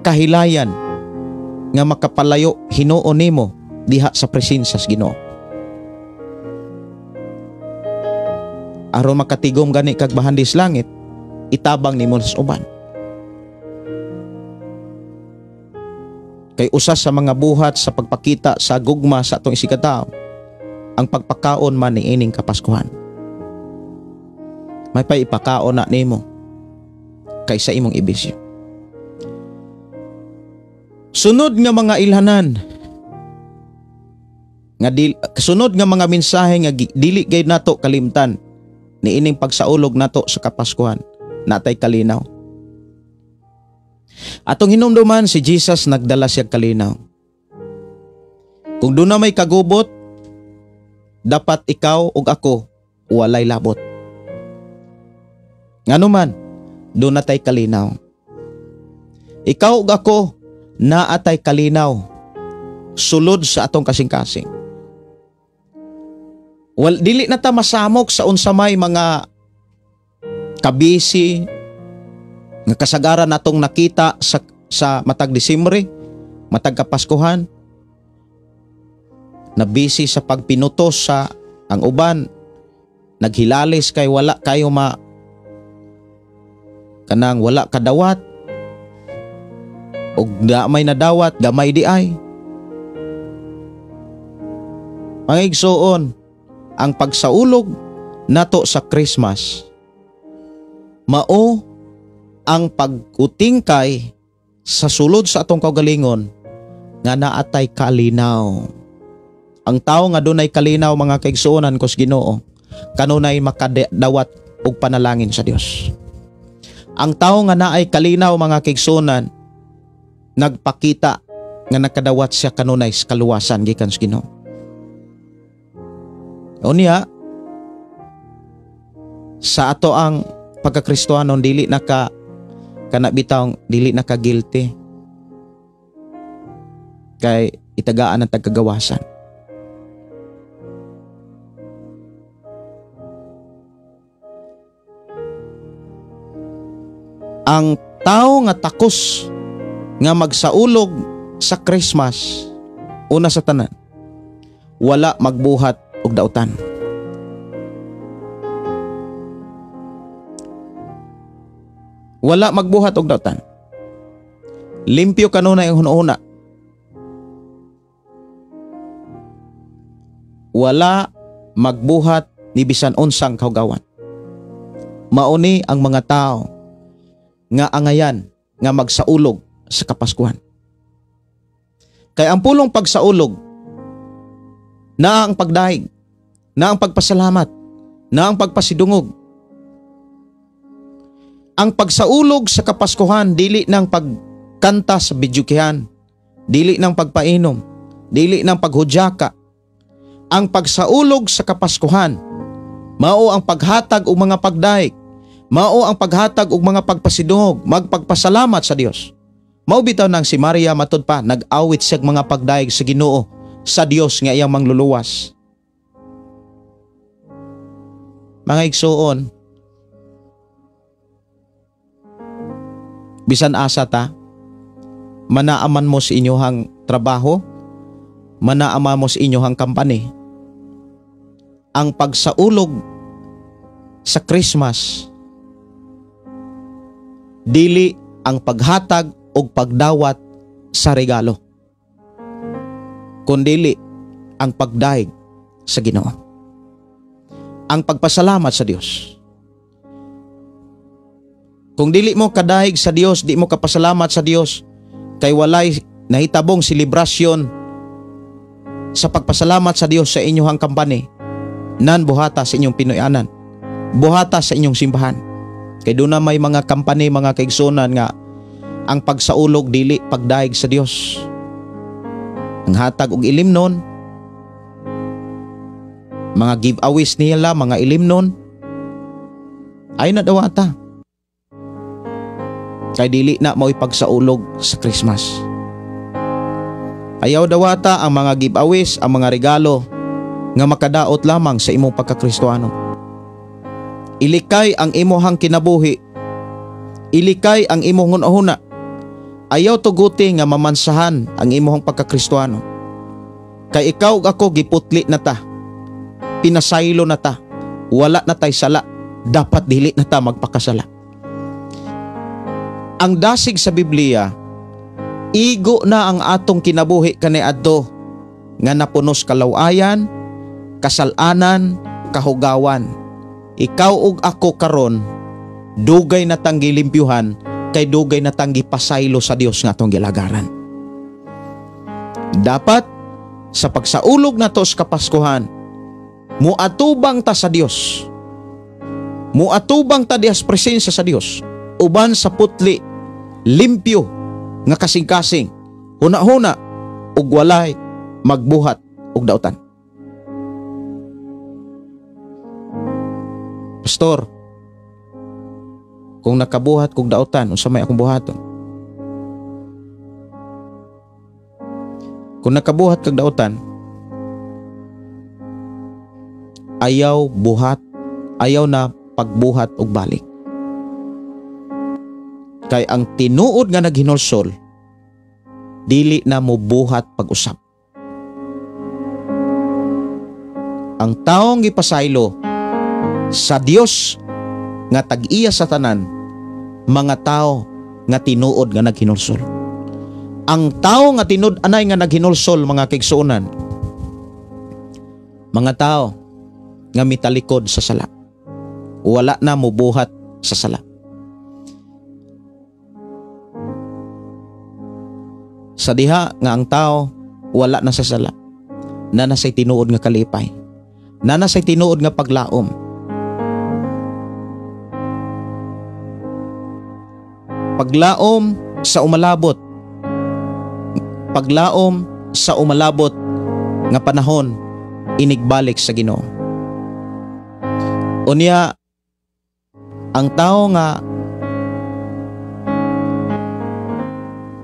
kahilayan nga makapalayo hinuon nimo diha sa presensya sa Ginoo. Aron makatigom gani kag bahandis langit, itabang nimo sa uban. Kay usa sa mga buhat sa pagpakita sa gugma sa atong isigkatawo, ang pagpakaon man ni ining Kapaskuhan. May pay ipakaon na nimo kaysa imong ibisyo. Sunod nga mga ilhanan nga sunod nga mga mensahe nga dili gayud nato kalimtan niining pagsaulog nato sa Kapaskuhan, natay kalinaw. Atong hinumduman si Jesus nagdala siya kalinaw. Kung doon na may kagubot, dapat ikaw ug ako walay labot. Ngano man, doon natay kalinaw. Ikaw ug ako naatay kalinaw sulod sa atong kasing-kasing. Well, dili na ta masamok sa unsa may mga kabisi nga kasagaran natong nakita sa matag Disyembre, matag Kapaskuhan, na busy sa pagpinutos sa ang uban, naghilalis kay wala kayo ma kanang wala kadawat og gamay nadawat, gamay di ay. Mga igsoon, ang pagsaulog nato sa Christmas mao ang pag-utingkay sa sulod sa atong kaugalingon nga naatay kalinaw. Ang tao nga dunay kalinaw, mga kaigsuonan ko sa Ginoo, kanunay makadawat og panalangin sa Dios. Ang tao nga naay kalinaw, mga kaigsuonan, nagpakita nga nakadawat siya kanunay sa kaluwasan gikan sa Ginoo. Unya, Sa ato ang pagkakristohanon, dili na ka kana bitaw, dili na ka guilty. Kay itagaan ang tagkagawasan. Ang tao nga takos nga magsaulog sa Christmas, una sa tanan, wala magbuhat og dautan. Wala magbuhat og dautan. Limpyo kanunay ang hunahuna. Wala magbuhat ni bisan unsang kahugawan. Mauni ang mga tao nga angayan nga magsaulog sa Kapaskuhan. Kay ang pulong pagsaulog na ang pagdahig, na ang pagpasalamat, na ang pagpasidungog. Ang pagsaulog sa Kapaskuhan dili nang pagkanta sa bidyukihan, dili nang pagpainom, dili nang paghudyaka. Ang pagsaulog sa Kapaskuhan mao ang paghatag og mga pagdahig, mao ang paghatag og mga pagpasidungog, magpagpasalamat sa Dios. Mao bitaw nang si Maria matud pa nag-awit siya mga pagdahig sa Ginoo, sa Dios nga iyang mangluluwas. Mga igsuon, bisan asa ta, manaaman mo sa inyohang trabaho, manaaman mo sa inyohang company. Ang pagsaulog sa Christmas dili ang paghatag og pagdawat sa regalo, kundili ang pagdahig sa Ginoo, ang pagpasalamat sa Dios. Kung dili mo kadahig sa Dios, di mo kapasalamat sa Dios, kay walay nahitabong selebrasyon sa pagpasalamat sa Dios sa inyong company, nan buhata sa inyong Pinoyanan, buhata sa inyong simbahan. Kay doon na may mga company, mga kaigsunan nga ang pagsaulog dili pagdahig sa Dios. Ang hatag og ilimnon, mga giveaways nila, mga ilimnon, ay nadawata. Kay dili na mao'y pagsaulog sa Christmas. Ayaw dawata ang mga giveaways, ang mga regalo nga makadaot lamang sa imong pagkakristohano. Ilikay ang imuhang kinabuhi. Ilikay ang imong hunahuna. Ayaw tuguti nga mamansahan ang imuhang pagkakristohano. Kay ikaw ug ako giputli na ta. Pinasaylo na ta. Wala na tay sala. Dapat dili na ta magpakasala. Ang dasig sa Biblia, igo na ang atong kinabuhi kaniadto nga napunos kalawayan, kasalanan, kahugawan. Ikaw ug ako karon dugay na tang gilimpyuhan, kay dugay na tang gipasaylo sa Dios nga atong gilagaran. Dapat sa pagsaulog nato sa Kapaskuhan, muatubang ta sa Dios. Muatubang ta dias presensya sa Dios, uban sa putli, limpyo nga kasing-kasing, huna-huna ug walay magbuhat og dautan. Pastor, kung nakabuhat kog dautan, unsa may akong buhaton? Kung nakabuhat kag dautan, ayaw buhat, ayaw na pagbuhat og balik. Kay ang tinuod nga naghinulsol, dili na mobuhat pag-usap. Ang taong gipasaylo sa Dios nga tag-iya sa tanan, mga tao nga tinuod nga naghinulsol. Ang tao nga tinud-anay nga naghinulsol, mga kaigsuonan, mga tao nga mitalikod sa sala, wala na mobuhat sa sala. Sa diha nga ang tao wala na sa sala, na nasay tinuod nga kalipay, na nasay tinuod nga paglaom. Paglaom sa umalabot, paglaom sa umalabot nga panahon inigbalik sa Ginoo. Unya Ang tao nga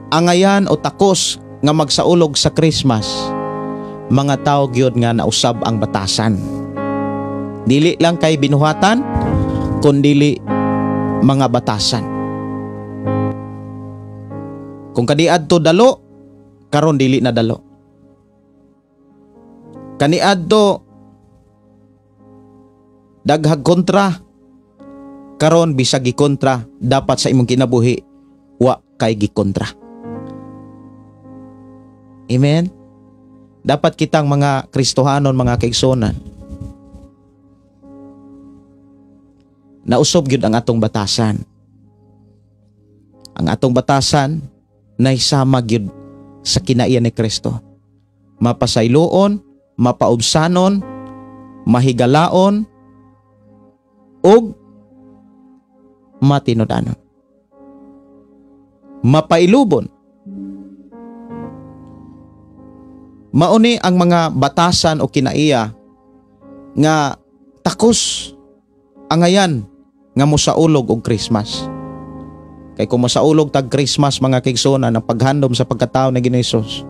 angayan o takos nga magsaulog sa Christmas, mga tao gyud nga nausab ang batasan. Dili lang kay binuhatan, kundili mga batasan. Kung kaniadto dalo, karon dili na dalo. Kaniadto daghag kontra, karon bisag gikontra, dapat sa imong kinabuhi wa kay gikontra. Amen. Dapat kitang mga Kristohanon, mga kaigsuonan, nausob gyud ang atong batasan. Ang atong batasan nahisama gyud sa kinaiya ni Kristo. Mapasayloon, mapaubsanon, mahigalaon, ug matinud-anon. Mapailubon. Mauni ang mga batasan o kinaiya nga takos angayan nga mosaulog og Christmas. Kay kung mosaulog tag Christmas, mga kaigsoona, ang paghandom sa pagkatao ni Ginoong Hesus,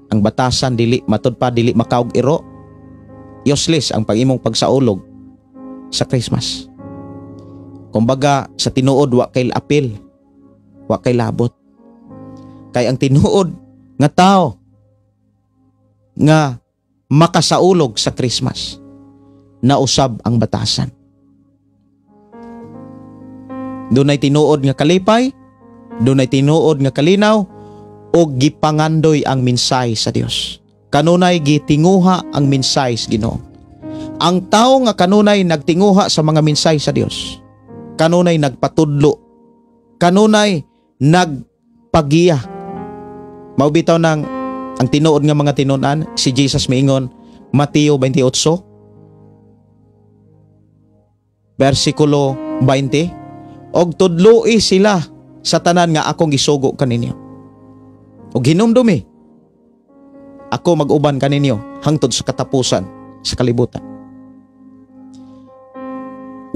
ang batasan dili matud pa, dili makaog iro, useless ang pag-imong pagsaulog sa Christmas. Kumbaga sa tinuod wa kay apil, wa kay labot. Kay ang tinuod nga tao nga makasaulog sa Christmas, nausab ang batasan. Dunay tinuod nga kalipay, dunay tinuod nga kalinaw, og gipangandoy ang mensahe sa Dios. Kanunay gitinguha ang mensahe sa Ginoo. Ang tao nga kanunay nagtinguha sa mga mensahe sa Dios, kanunay nagpatudlo, kanunay nagpagiya. Mao bitaw nang ang tinuod nga mga tinun-an, si Jesus miingon, Mateo 28 versikulo 20, og tudloi sila sa tanan nga akong gisugo kaninyo. Og hinumdumi, ako mag-uban kaninyo hangtod sa katapusan sa kalibutan.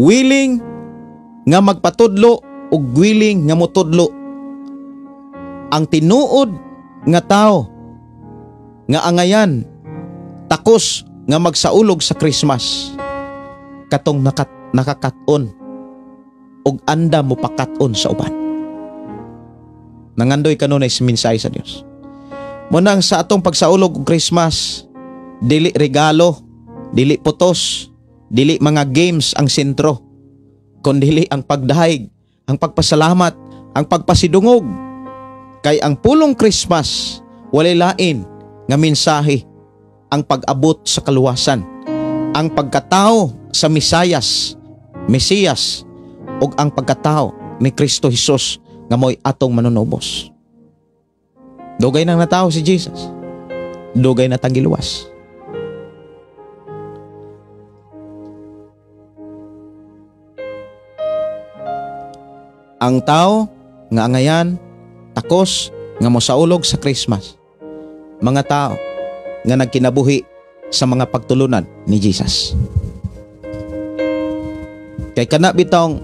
Willing nga magpatudlo ug willing nga motudlo ang tinuod nga tao nga angayan takos nga magsaulog sa Christmas, katong nakakat-on og anda mo pakat-on sa uban. Nangandoy kanunay sa mensahe sa Dios. Munang sa atong pagsaulog og Christmas, dili regalo, dili putos, dili mga games ang sentro, kundili ang pagdahig, ang pagpasalamat, ang pagpasidungog. Kay ang pulong Christmas walay lain nga mensahe, ang pag-abot sa kaluwasan, ang pagkatao sa Mesiyas, ug ang pagkatao ni Kristo Hesus nga mo'y atong manunubos. Dugay nang natao si Jesus, dugay na tang giluwas. Ang tao nga angayan takos nga mosaulog sa Christmas, mga tao nga nagkinabuhi sa mga pagtulunan ni Jesus. Kay kana bitong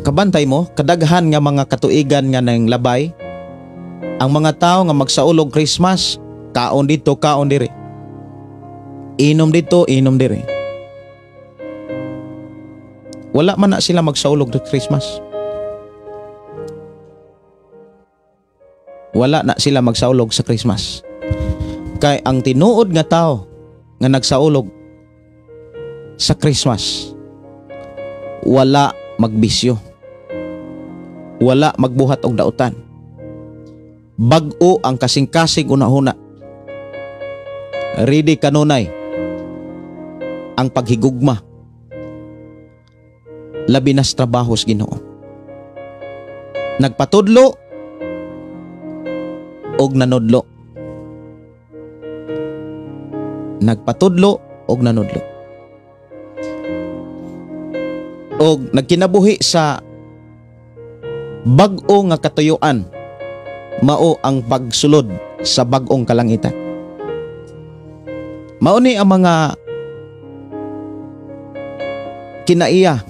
kabantay mo, kadaghan nga mga katuigan nga nang labay, ang mga tao nga magsaulog Christmas, kaon dito, kaon diri, inom dito, inom diri. Wala man na sila magsaulog Christmas. Wala na sila magsaulog sa Christmas. Kay ang tinuod nga tao nga nagsaulog sa Christmas, wala magbisyo, wala magbuhat og dautan. Bag-o ang kasing-kasing unahuna. Ready kanunay ang paghigugma, labi nas trabaho sa Ginoo. Nagpatudlo og nanudlo. Nagpatudlo og nanudlo. Og nagkinabuhi sa bag-o nga katuyuan, mao ang pagsulod sa bag-ong kalangitan. Mao ni ang mga kinaiya,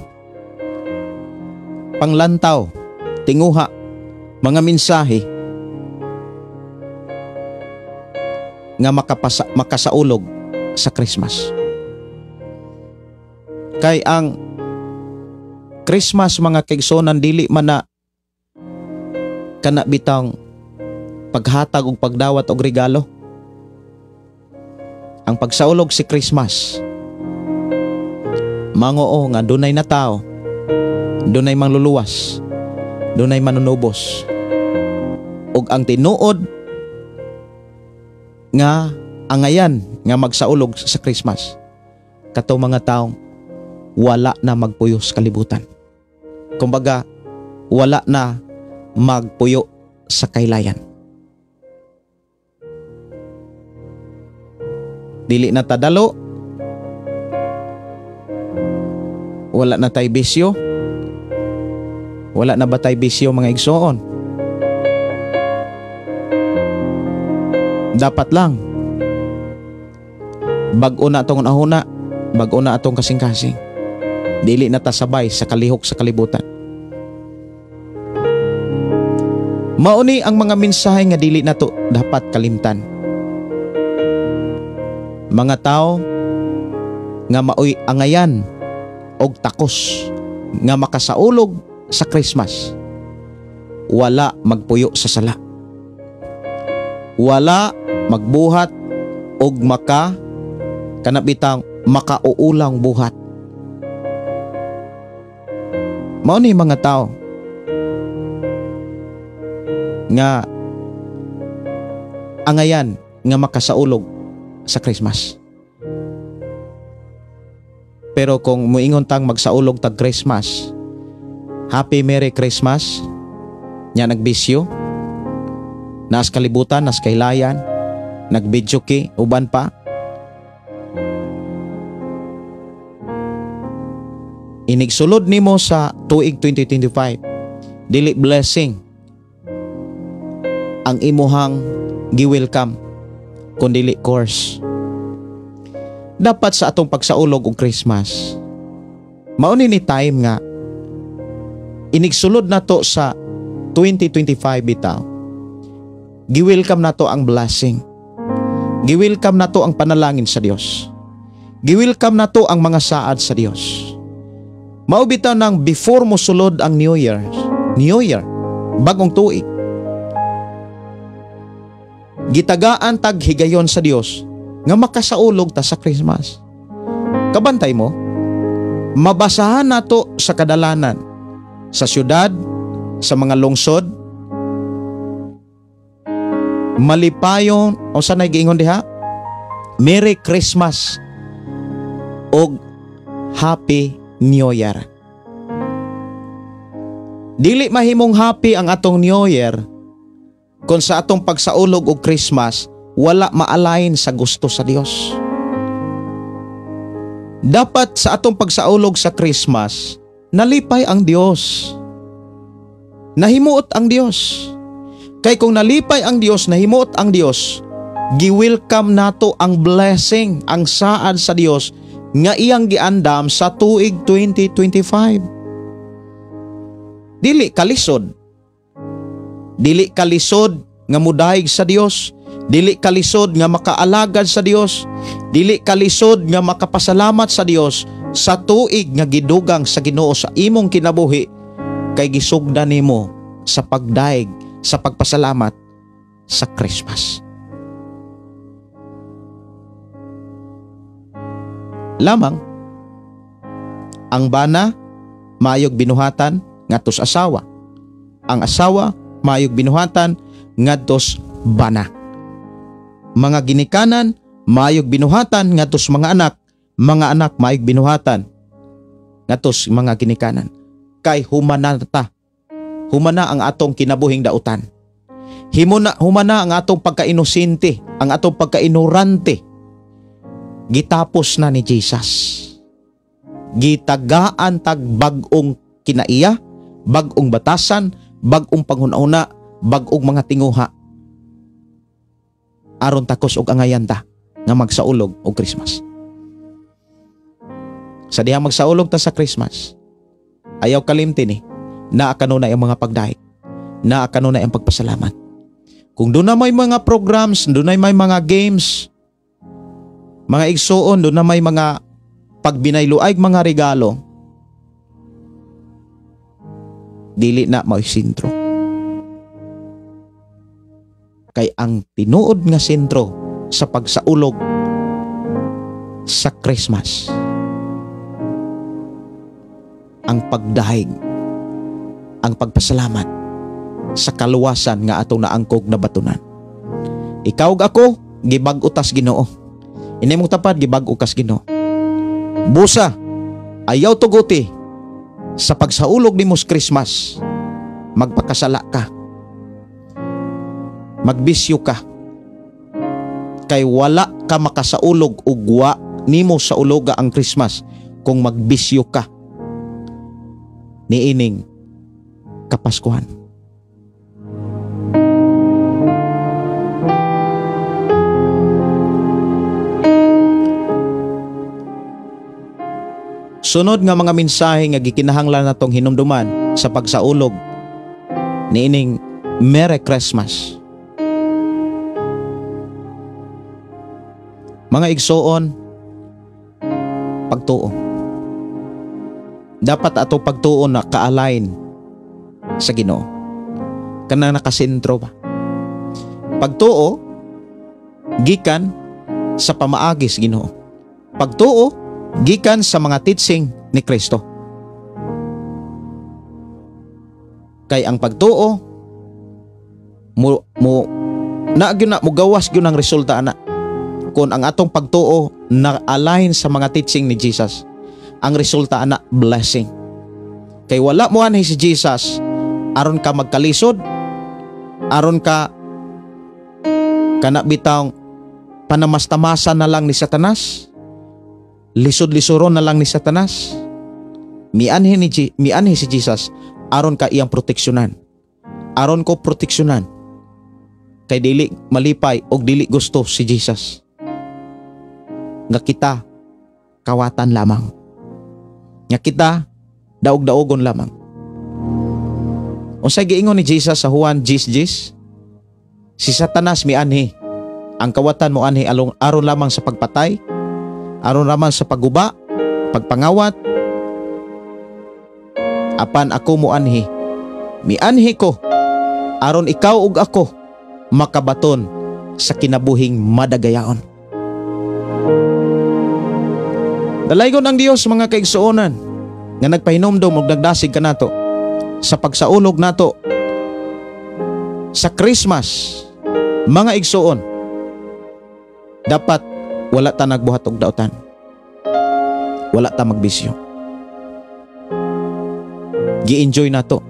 panglantaw, tinguha, mga mensahe nga makasaulog sa Christmas. Kay ang Christmas, mga kaigsuonan, dili man na kana bitang paghatag og pagdawat og regalo. Ang pagsaulog si Christmas, mangoo nga dunay na tao, dunay mangluluwas, dunay manunubos, ug ang tinuod nga angayan nga magsaulog sa Christmas kato mga taong wala na magpuyo sa kalibutan. Kumbaga, wala na magpuyo sa kaylayan. Dili na tadalo, wala na tay bisyo. Wala na ba tay bisyo, mga igsoon? Dapat lang bag-o na atong ahuna, bag-o na atong kasing-kasing. Dili na tasabay sa kalihok sa kalibutan. Mauni ang mga mensahe nga dili nato dapat kalimtan. Mga tao nga maoy angayan og takos nga makasaulog sa Christmas, wala magpuyo sa sala, wala magbuhat og maka kanabitang makauulang buhat. Mao ni mga tao nga angayan nga makasaulog sa Christmas. Pero kung muingon tang magsaulog tag Christmas, Happy Merry Christmas, nya nagbisyo, naas kalibutan, naas kailayan, nagbidyoke, uban pa. Inigsulod nimo sa tuig 2025, dili blessing ang imuhang gi-welcome, kun dili course. Dapat sa atong pagsaulog og Christmas, mao ni time nga inigsulod nato sa 2025 bitaw, gi-welcome nato ang blessing, gi-welcome nato ang panalangin sa Dios, gi-welcome nato ang mga saad sa Dios. Mao bitaw nang before mo sulod ang New Year, bagong tuig, gitagaan tag higayon sa Dios nga makasaulog ta sa Christmas. Kabantay mo, mabasahan nato sa kadalanan, sa syudad, sa mga lungsod, malipayon o sa giingon diha, Merry Christmas og Happy New Year. Dili mahimong happy ang atong New Year kung sa atong pagsaulog og Christmas wala ma-align sa gusto sa Dios. Dapat sa atong pagsaulog sa Christmas, nalipay ang Dios. Nahimuot ang Dios. Kay kung nalipay ang Dios, nahimuot ang Dios, gi-welcome nato ang blessing, ang saad sa Dios nga iyang giandam sa tuig 2025. Dili kalisod. Dili kalisod nga mudayeg sa Dios. Dili kalisod nga makaalagad sa Dios. Dili kalisod nga makapasalamat sa Dios sa tuig nga gidugang sa Ginoo sa imong kinabuhi, kay gisugdan nimo sa pagdaig, sa pagpasalamat sa Christmas. Lamang ang bana maayog binuhatan ngadtos asawa, ang asawa maayog binuhatan ngadtos bana. Mga ginikanan maayog binuhatan ngadtos mga anak, mga anak maayog binuhatan ngadtos mga ginikanan. Kay humana ta, humana ang atong kinabuhing dautan. Humana ang atong pagkainosente, ang atong pagkainorante. Gitapos na ni Jesus. Gitagaan tag bag-ong kinaiya, bag-ong batasan, bag-ong panghuna-huna, bag-ong mga tinguha. Aron takos og angayan ta nga magsaulog og Christmas. Sa dihang magsaulog ta sa Christmas, ayaw kalimti ni, naa kanunay ang mga pagdahig, naa kanunay ang pagpasalamat. Kung doon na may mga programs, doon na may mga games, mga igsuon, doon na may mga pagbinayluay mga regalo, dili na mao'y sentro. Kay ang tinuod nga sentro sa pagsaulog sa Christmas, ang pagdahig, ang pagpasalamat sa kaluwasan nga atong naangkog na batunan. Ikaw ug ako, gibag-o tas Ginoo. Ini mong tapad, gibag-o kas Ginoo. Busa, ayaw tuguti sa pagsaulog nimo sa Christmas, magpakasala ka, magbisyo ka, kay wala ka makasaulog ug wa nimo sauloga ang Christmas kung magbisyo ka niining Kapaskuhan. Sunod nga mga mensahe nga gikinahanglan natong hinumduman sa pagsaulog niining Merry Christmas. Mga igsoon, pagtuo. Dapat ato pagtuo na ka-align sa Ginoo. Kanang nakasentro ba? Pagtuo gikan sa pamaagi sa Ginoo. Pagtuo gikan sa mga teaching ni Kristo. Kay ang pagtuo mo na gyud na mugawas gyud ang resulta ana. Kung ang atong pagtuo na-align sa mga teaching ni Jesus, ang resulta ana blessing. Kay wala mo anhi si Jesus aron ka magkalisod, aron ka kana bitawng panamastamasan na lang ni Satanas, lisod-lisuron na lang ni Satanas. Mianhi si Jesus aron ka iyang proteksyonan. Aron ko proteksyonan. Kay dili malipay og dili gusto si Jesus nga kita kawatan lamang, nga kita daog-daogon lamang. Unsay giingon ni Jesus sa Juan 10:10? Si Satanas mianhi, ang kawatan mo anhi aron lamang sa pagpatay, aron lamang sa pagguba, pagpangawat. Apan ako mo anhi, mianhi ko aron ikaw ug ako makabaton sa kinabuhing madagayaon. Dalaygon ang Dios, mga kaigsuonan, nga nagpahinomdom og nagdasig kanato sa pagsaulog nato sa Christmas. Mga igsuon, dapat wala ta nagbuhat og dautan, wala ta magbisyo. Gi-enjoy nato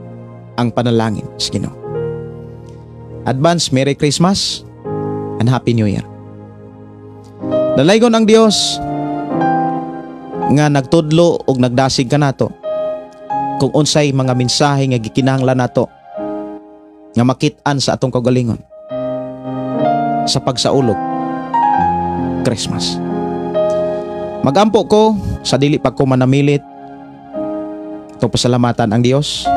ang panalangin sa Ginoo. Advance Merry Christmas and Happy New Year. Dalaygon ang Dios nga nagtudlo og nagdasig kanato kung unsay mga mensahe nga gikinahanglan nato nga makit-an sa atong kaugalingon sa pagsaulog Christmas. Magampo ko sa dili pa ko manamilit. Ito pasalamatan ang Dios.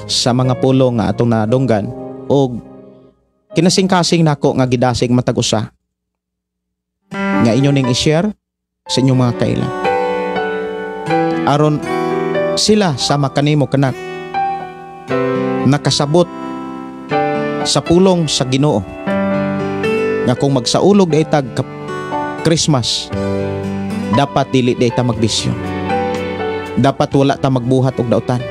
Sa mga pulong nga atong nadunggan og kinasingkasing nako nga gidasig matag usa nga inyo ning i-share sa inyong mga kaila, aron sila sama kanimo kanak nakasabot sa pulong sa Ginoo nga kung magsaulog daytag Christmas, dapat dili dayta magbisyo, dapat wala ta magbuhat og dautan.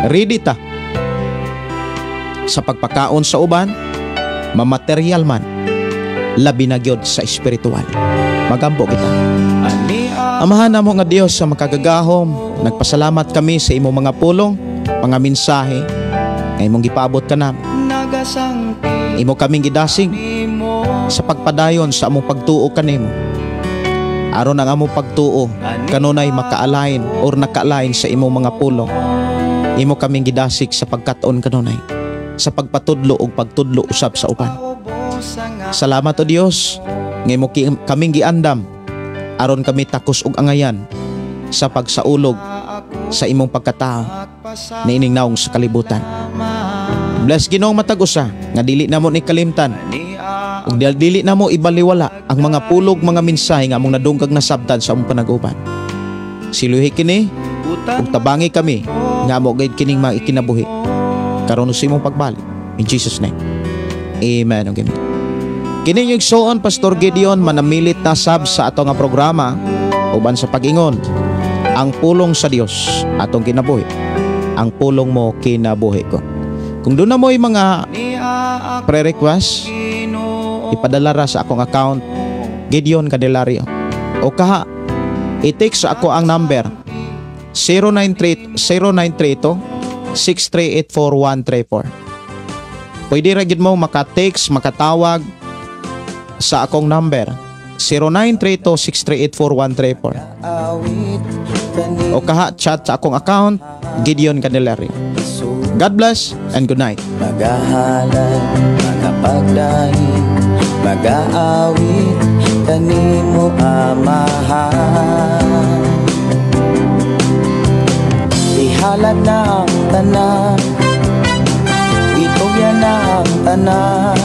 Ready ta sa pagpakaon sa uban, mamaterial man, labi na gyud sa espiritual. Magampo kita. Amahan namo nga Dios sa makagagahom, nagpasalamat kami sa imong mga pulong, mga mensahe nga imong gipaabot kanamo. Imo kaming gidasig sa pagpadayon sa among pagtuo kanimo. Aron ang among pagtuo kanunay maka-align or naka-align sa imong mga pulong. Imo kaming gidasig sa pagkat-on kanunay. Sa pagpatudlo ug pagtudlo usab sa uban. Salamat, O Dios, nga imo kaming giandam aron kami takos og angayan sa pagsaulog sa imong pagkatao niining naong sa kalibutan. Bless, Ginoong, matag usa nga dili namo ni kalimtan ug dili namo ibaliwala ang mga pulog, mga mensahe nga among nadungkag nasabtan sa among panag-uban. Siluhi kini ug tabangi kami nga amo gayud kining mga ikinabuhi karon sa imong pagbalik. In Jesus' name. Amen. Ug amen. Kini inyong igsuon, Pastor Gideon, manamilit na sab sa ato nga programa uban sa pag-ingon, ang pulong sa Dios atong kinabuhi. Ang pulong mo, kinabuhi ko. Kung duna mo'y mga pre-request, ipadala ra sa akong account, Gideon Candelario. O kaha, i-text sa ako ang number 093 0932 6384134. Pwede ra gyud mo maka-text, makatawag sa akong number 0932 6384134. O kaha, chat sa akong account, Gideon Candelario. God bless and good night. Magahalad, magapagdaig, magaawit kanimo, Amahan. Ihalad na ang tanan, itugyan na ang tanan,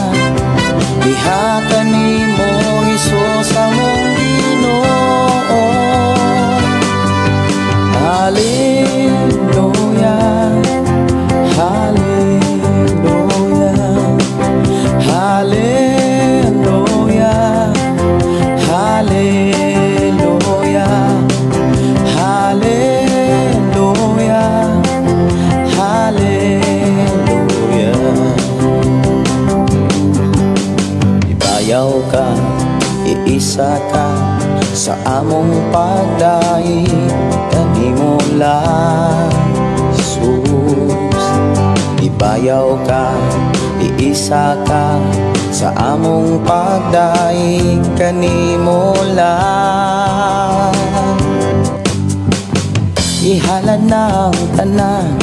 diha kanimo, Hesus, among Ginoo. Hallelujah, Hallelujah, Hallelujah, Hallelujah, Hallelujah, Hallelujah. Ibayaw ka, iisa ka sa among pagdaig kanimo lang, Jesus. Ibayaw ka, iisa ka sa among pagdaig kanimo lang. Ihalad na ang tanan,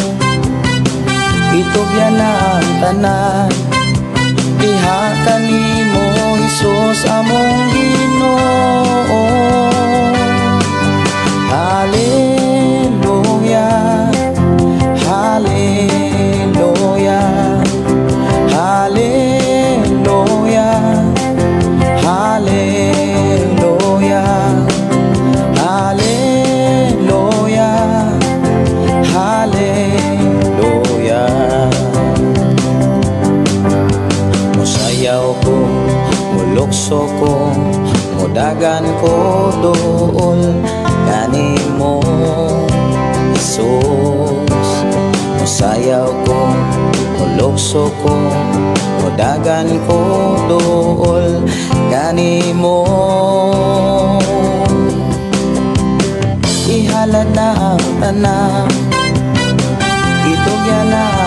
itugyan na ang tanan, diha kanimo, Hesus, among Ginoo. Hallelujah, Hallelujah, Hallelujah, Hallelujah, Hallelujah, Hallelujah. Musayaw ko, mulukso ko, mudagan ko duol kanimo, Jesus. Musayaw ko, mulukso ko, mudagan ko duol kanimo. Ihalad na ang tanan, itugyan na.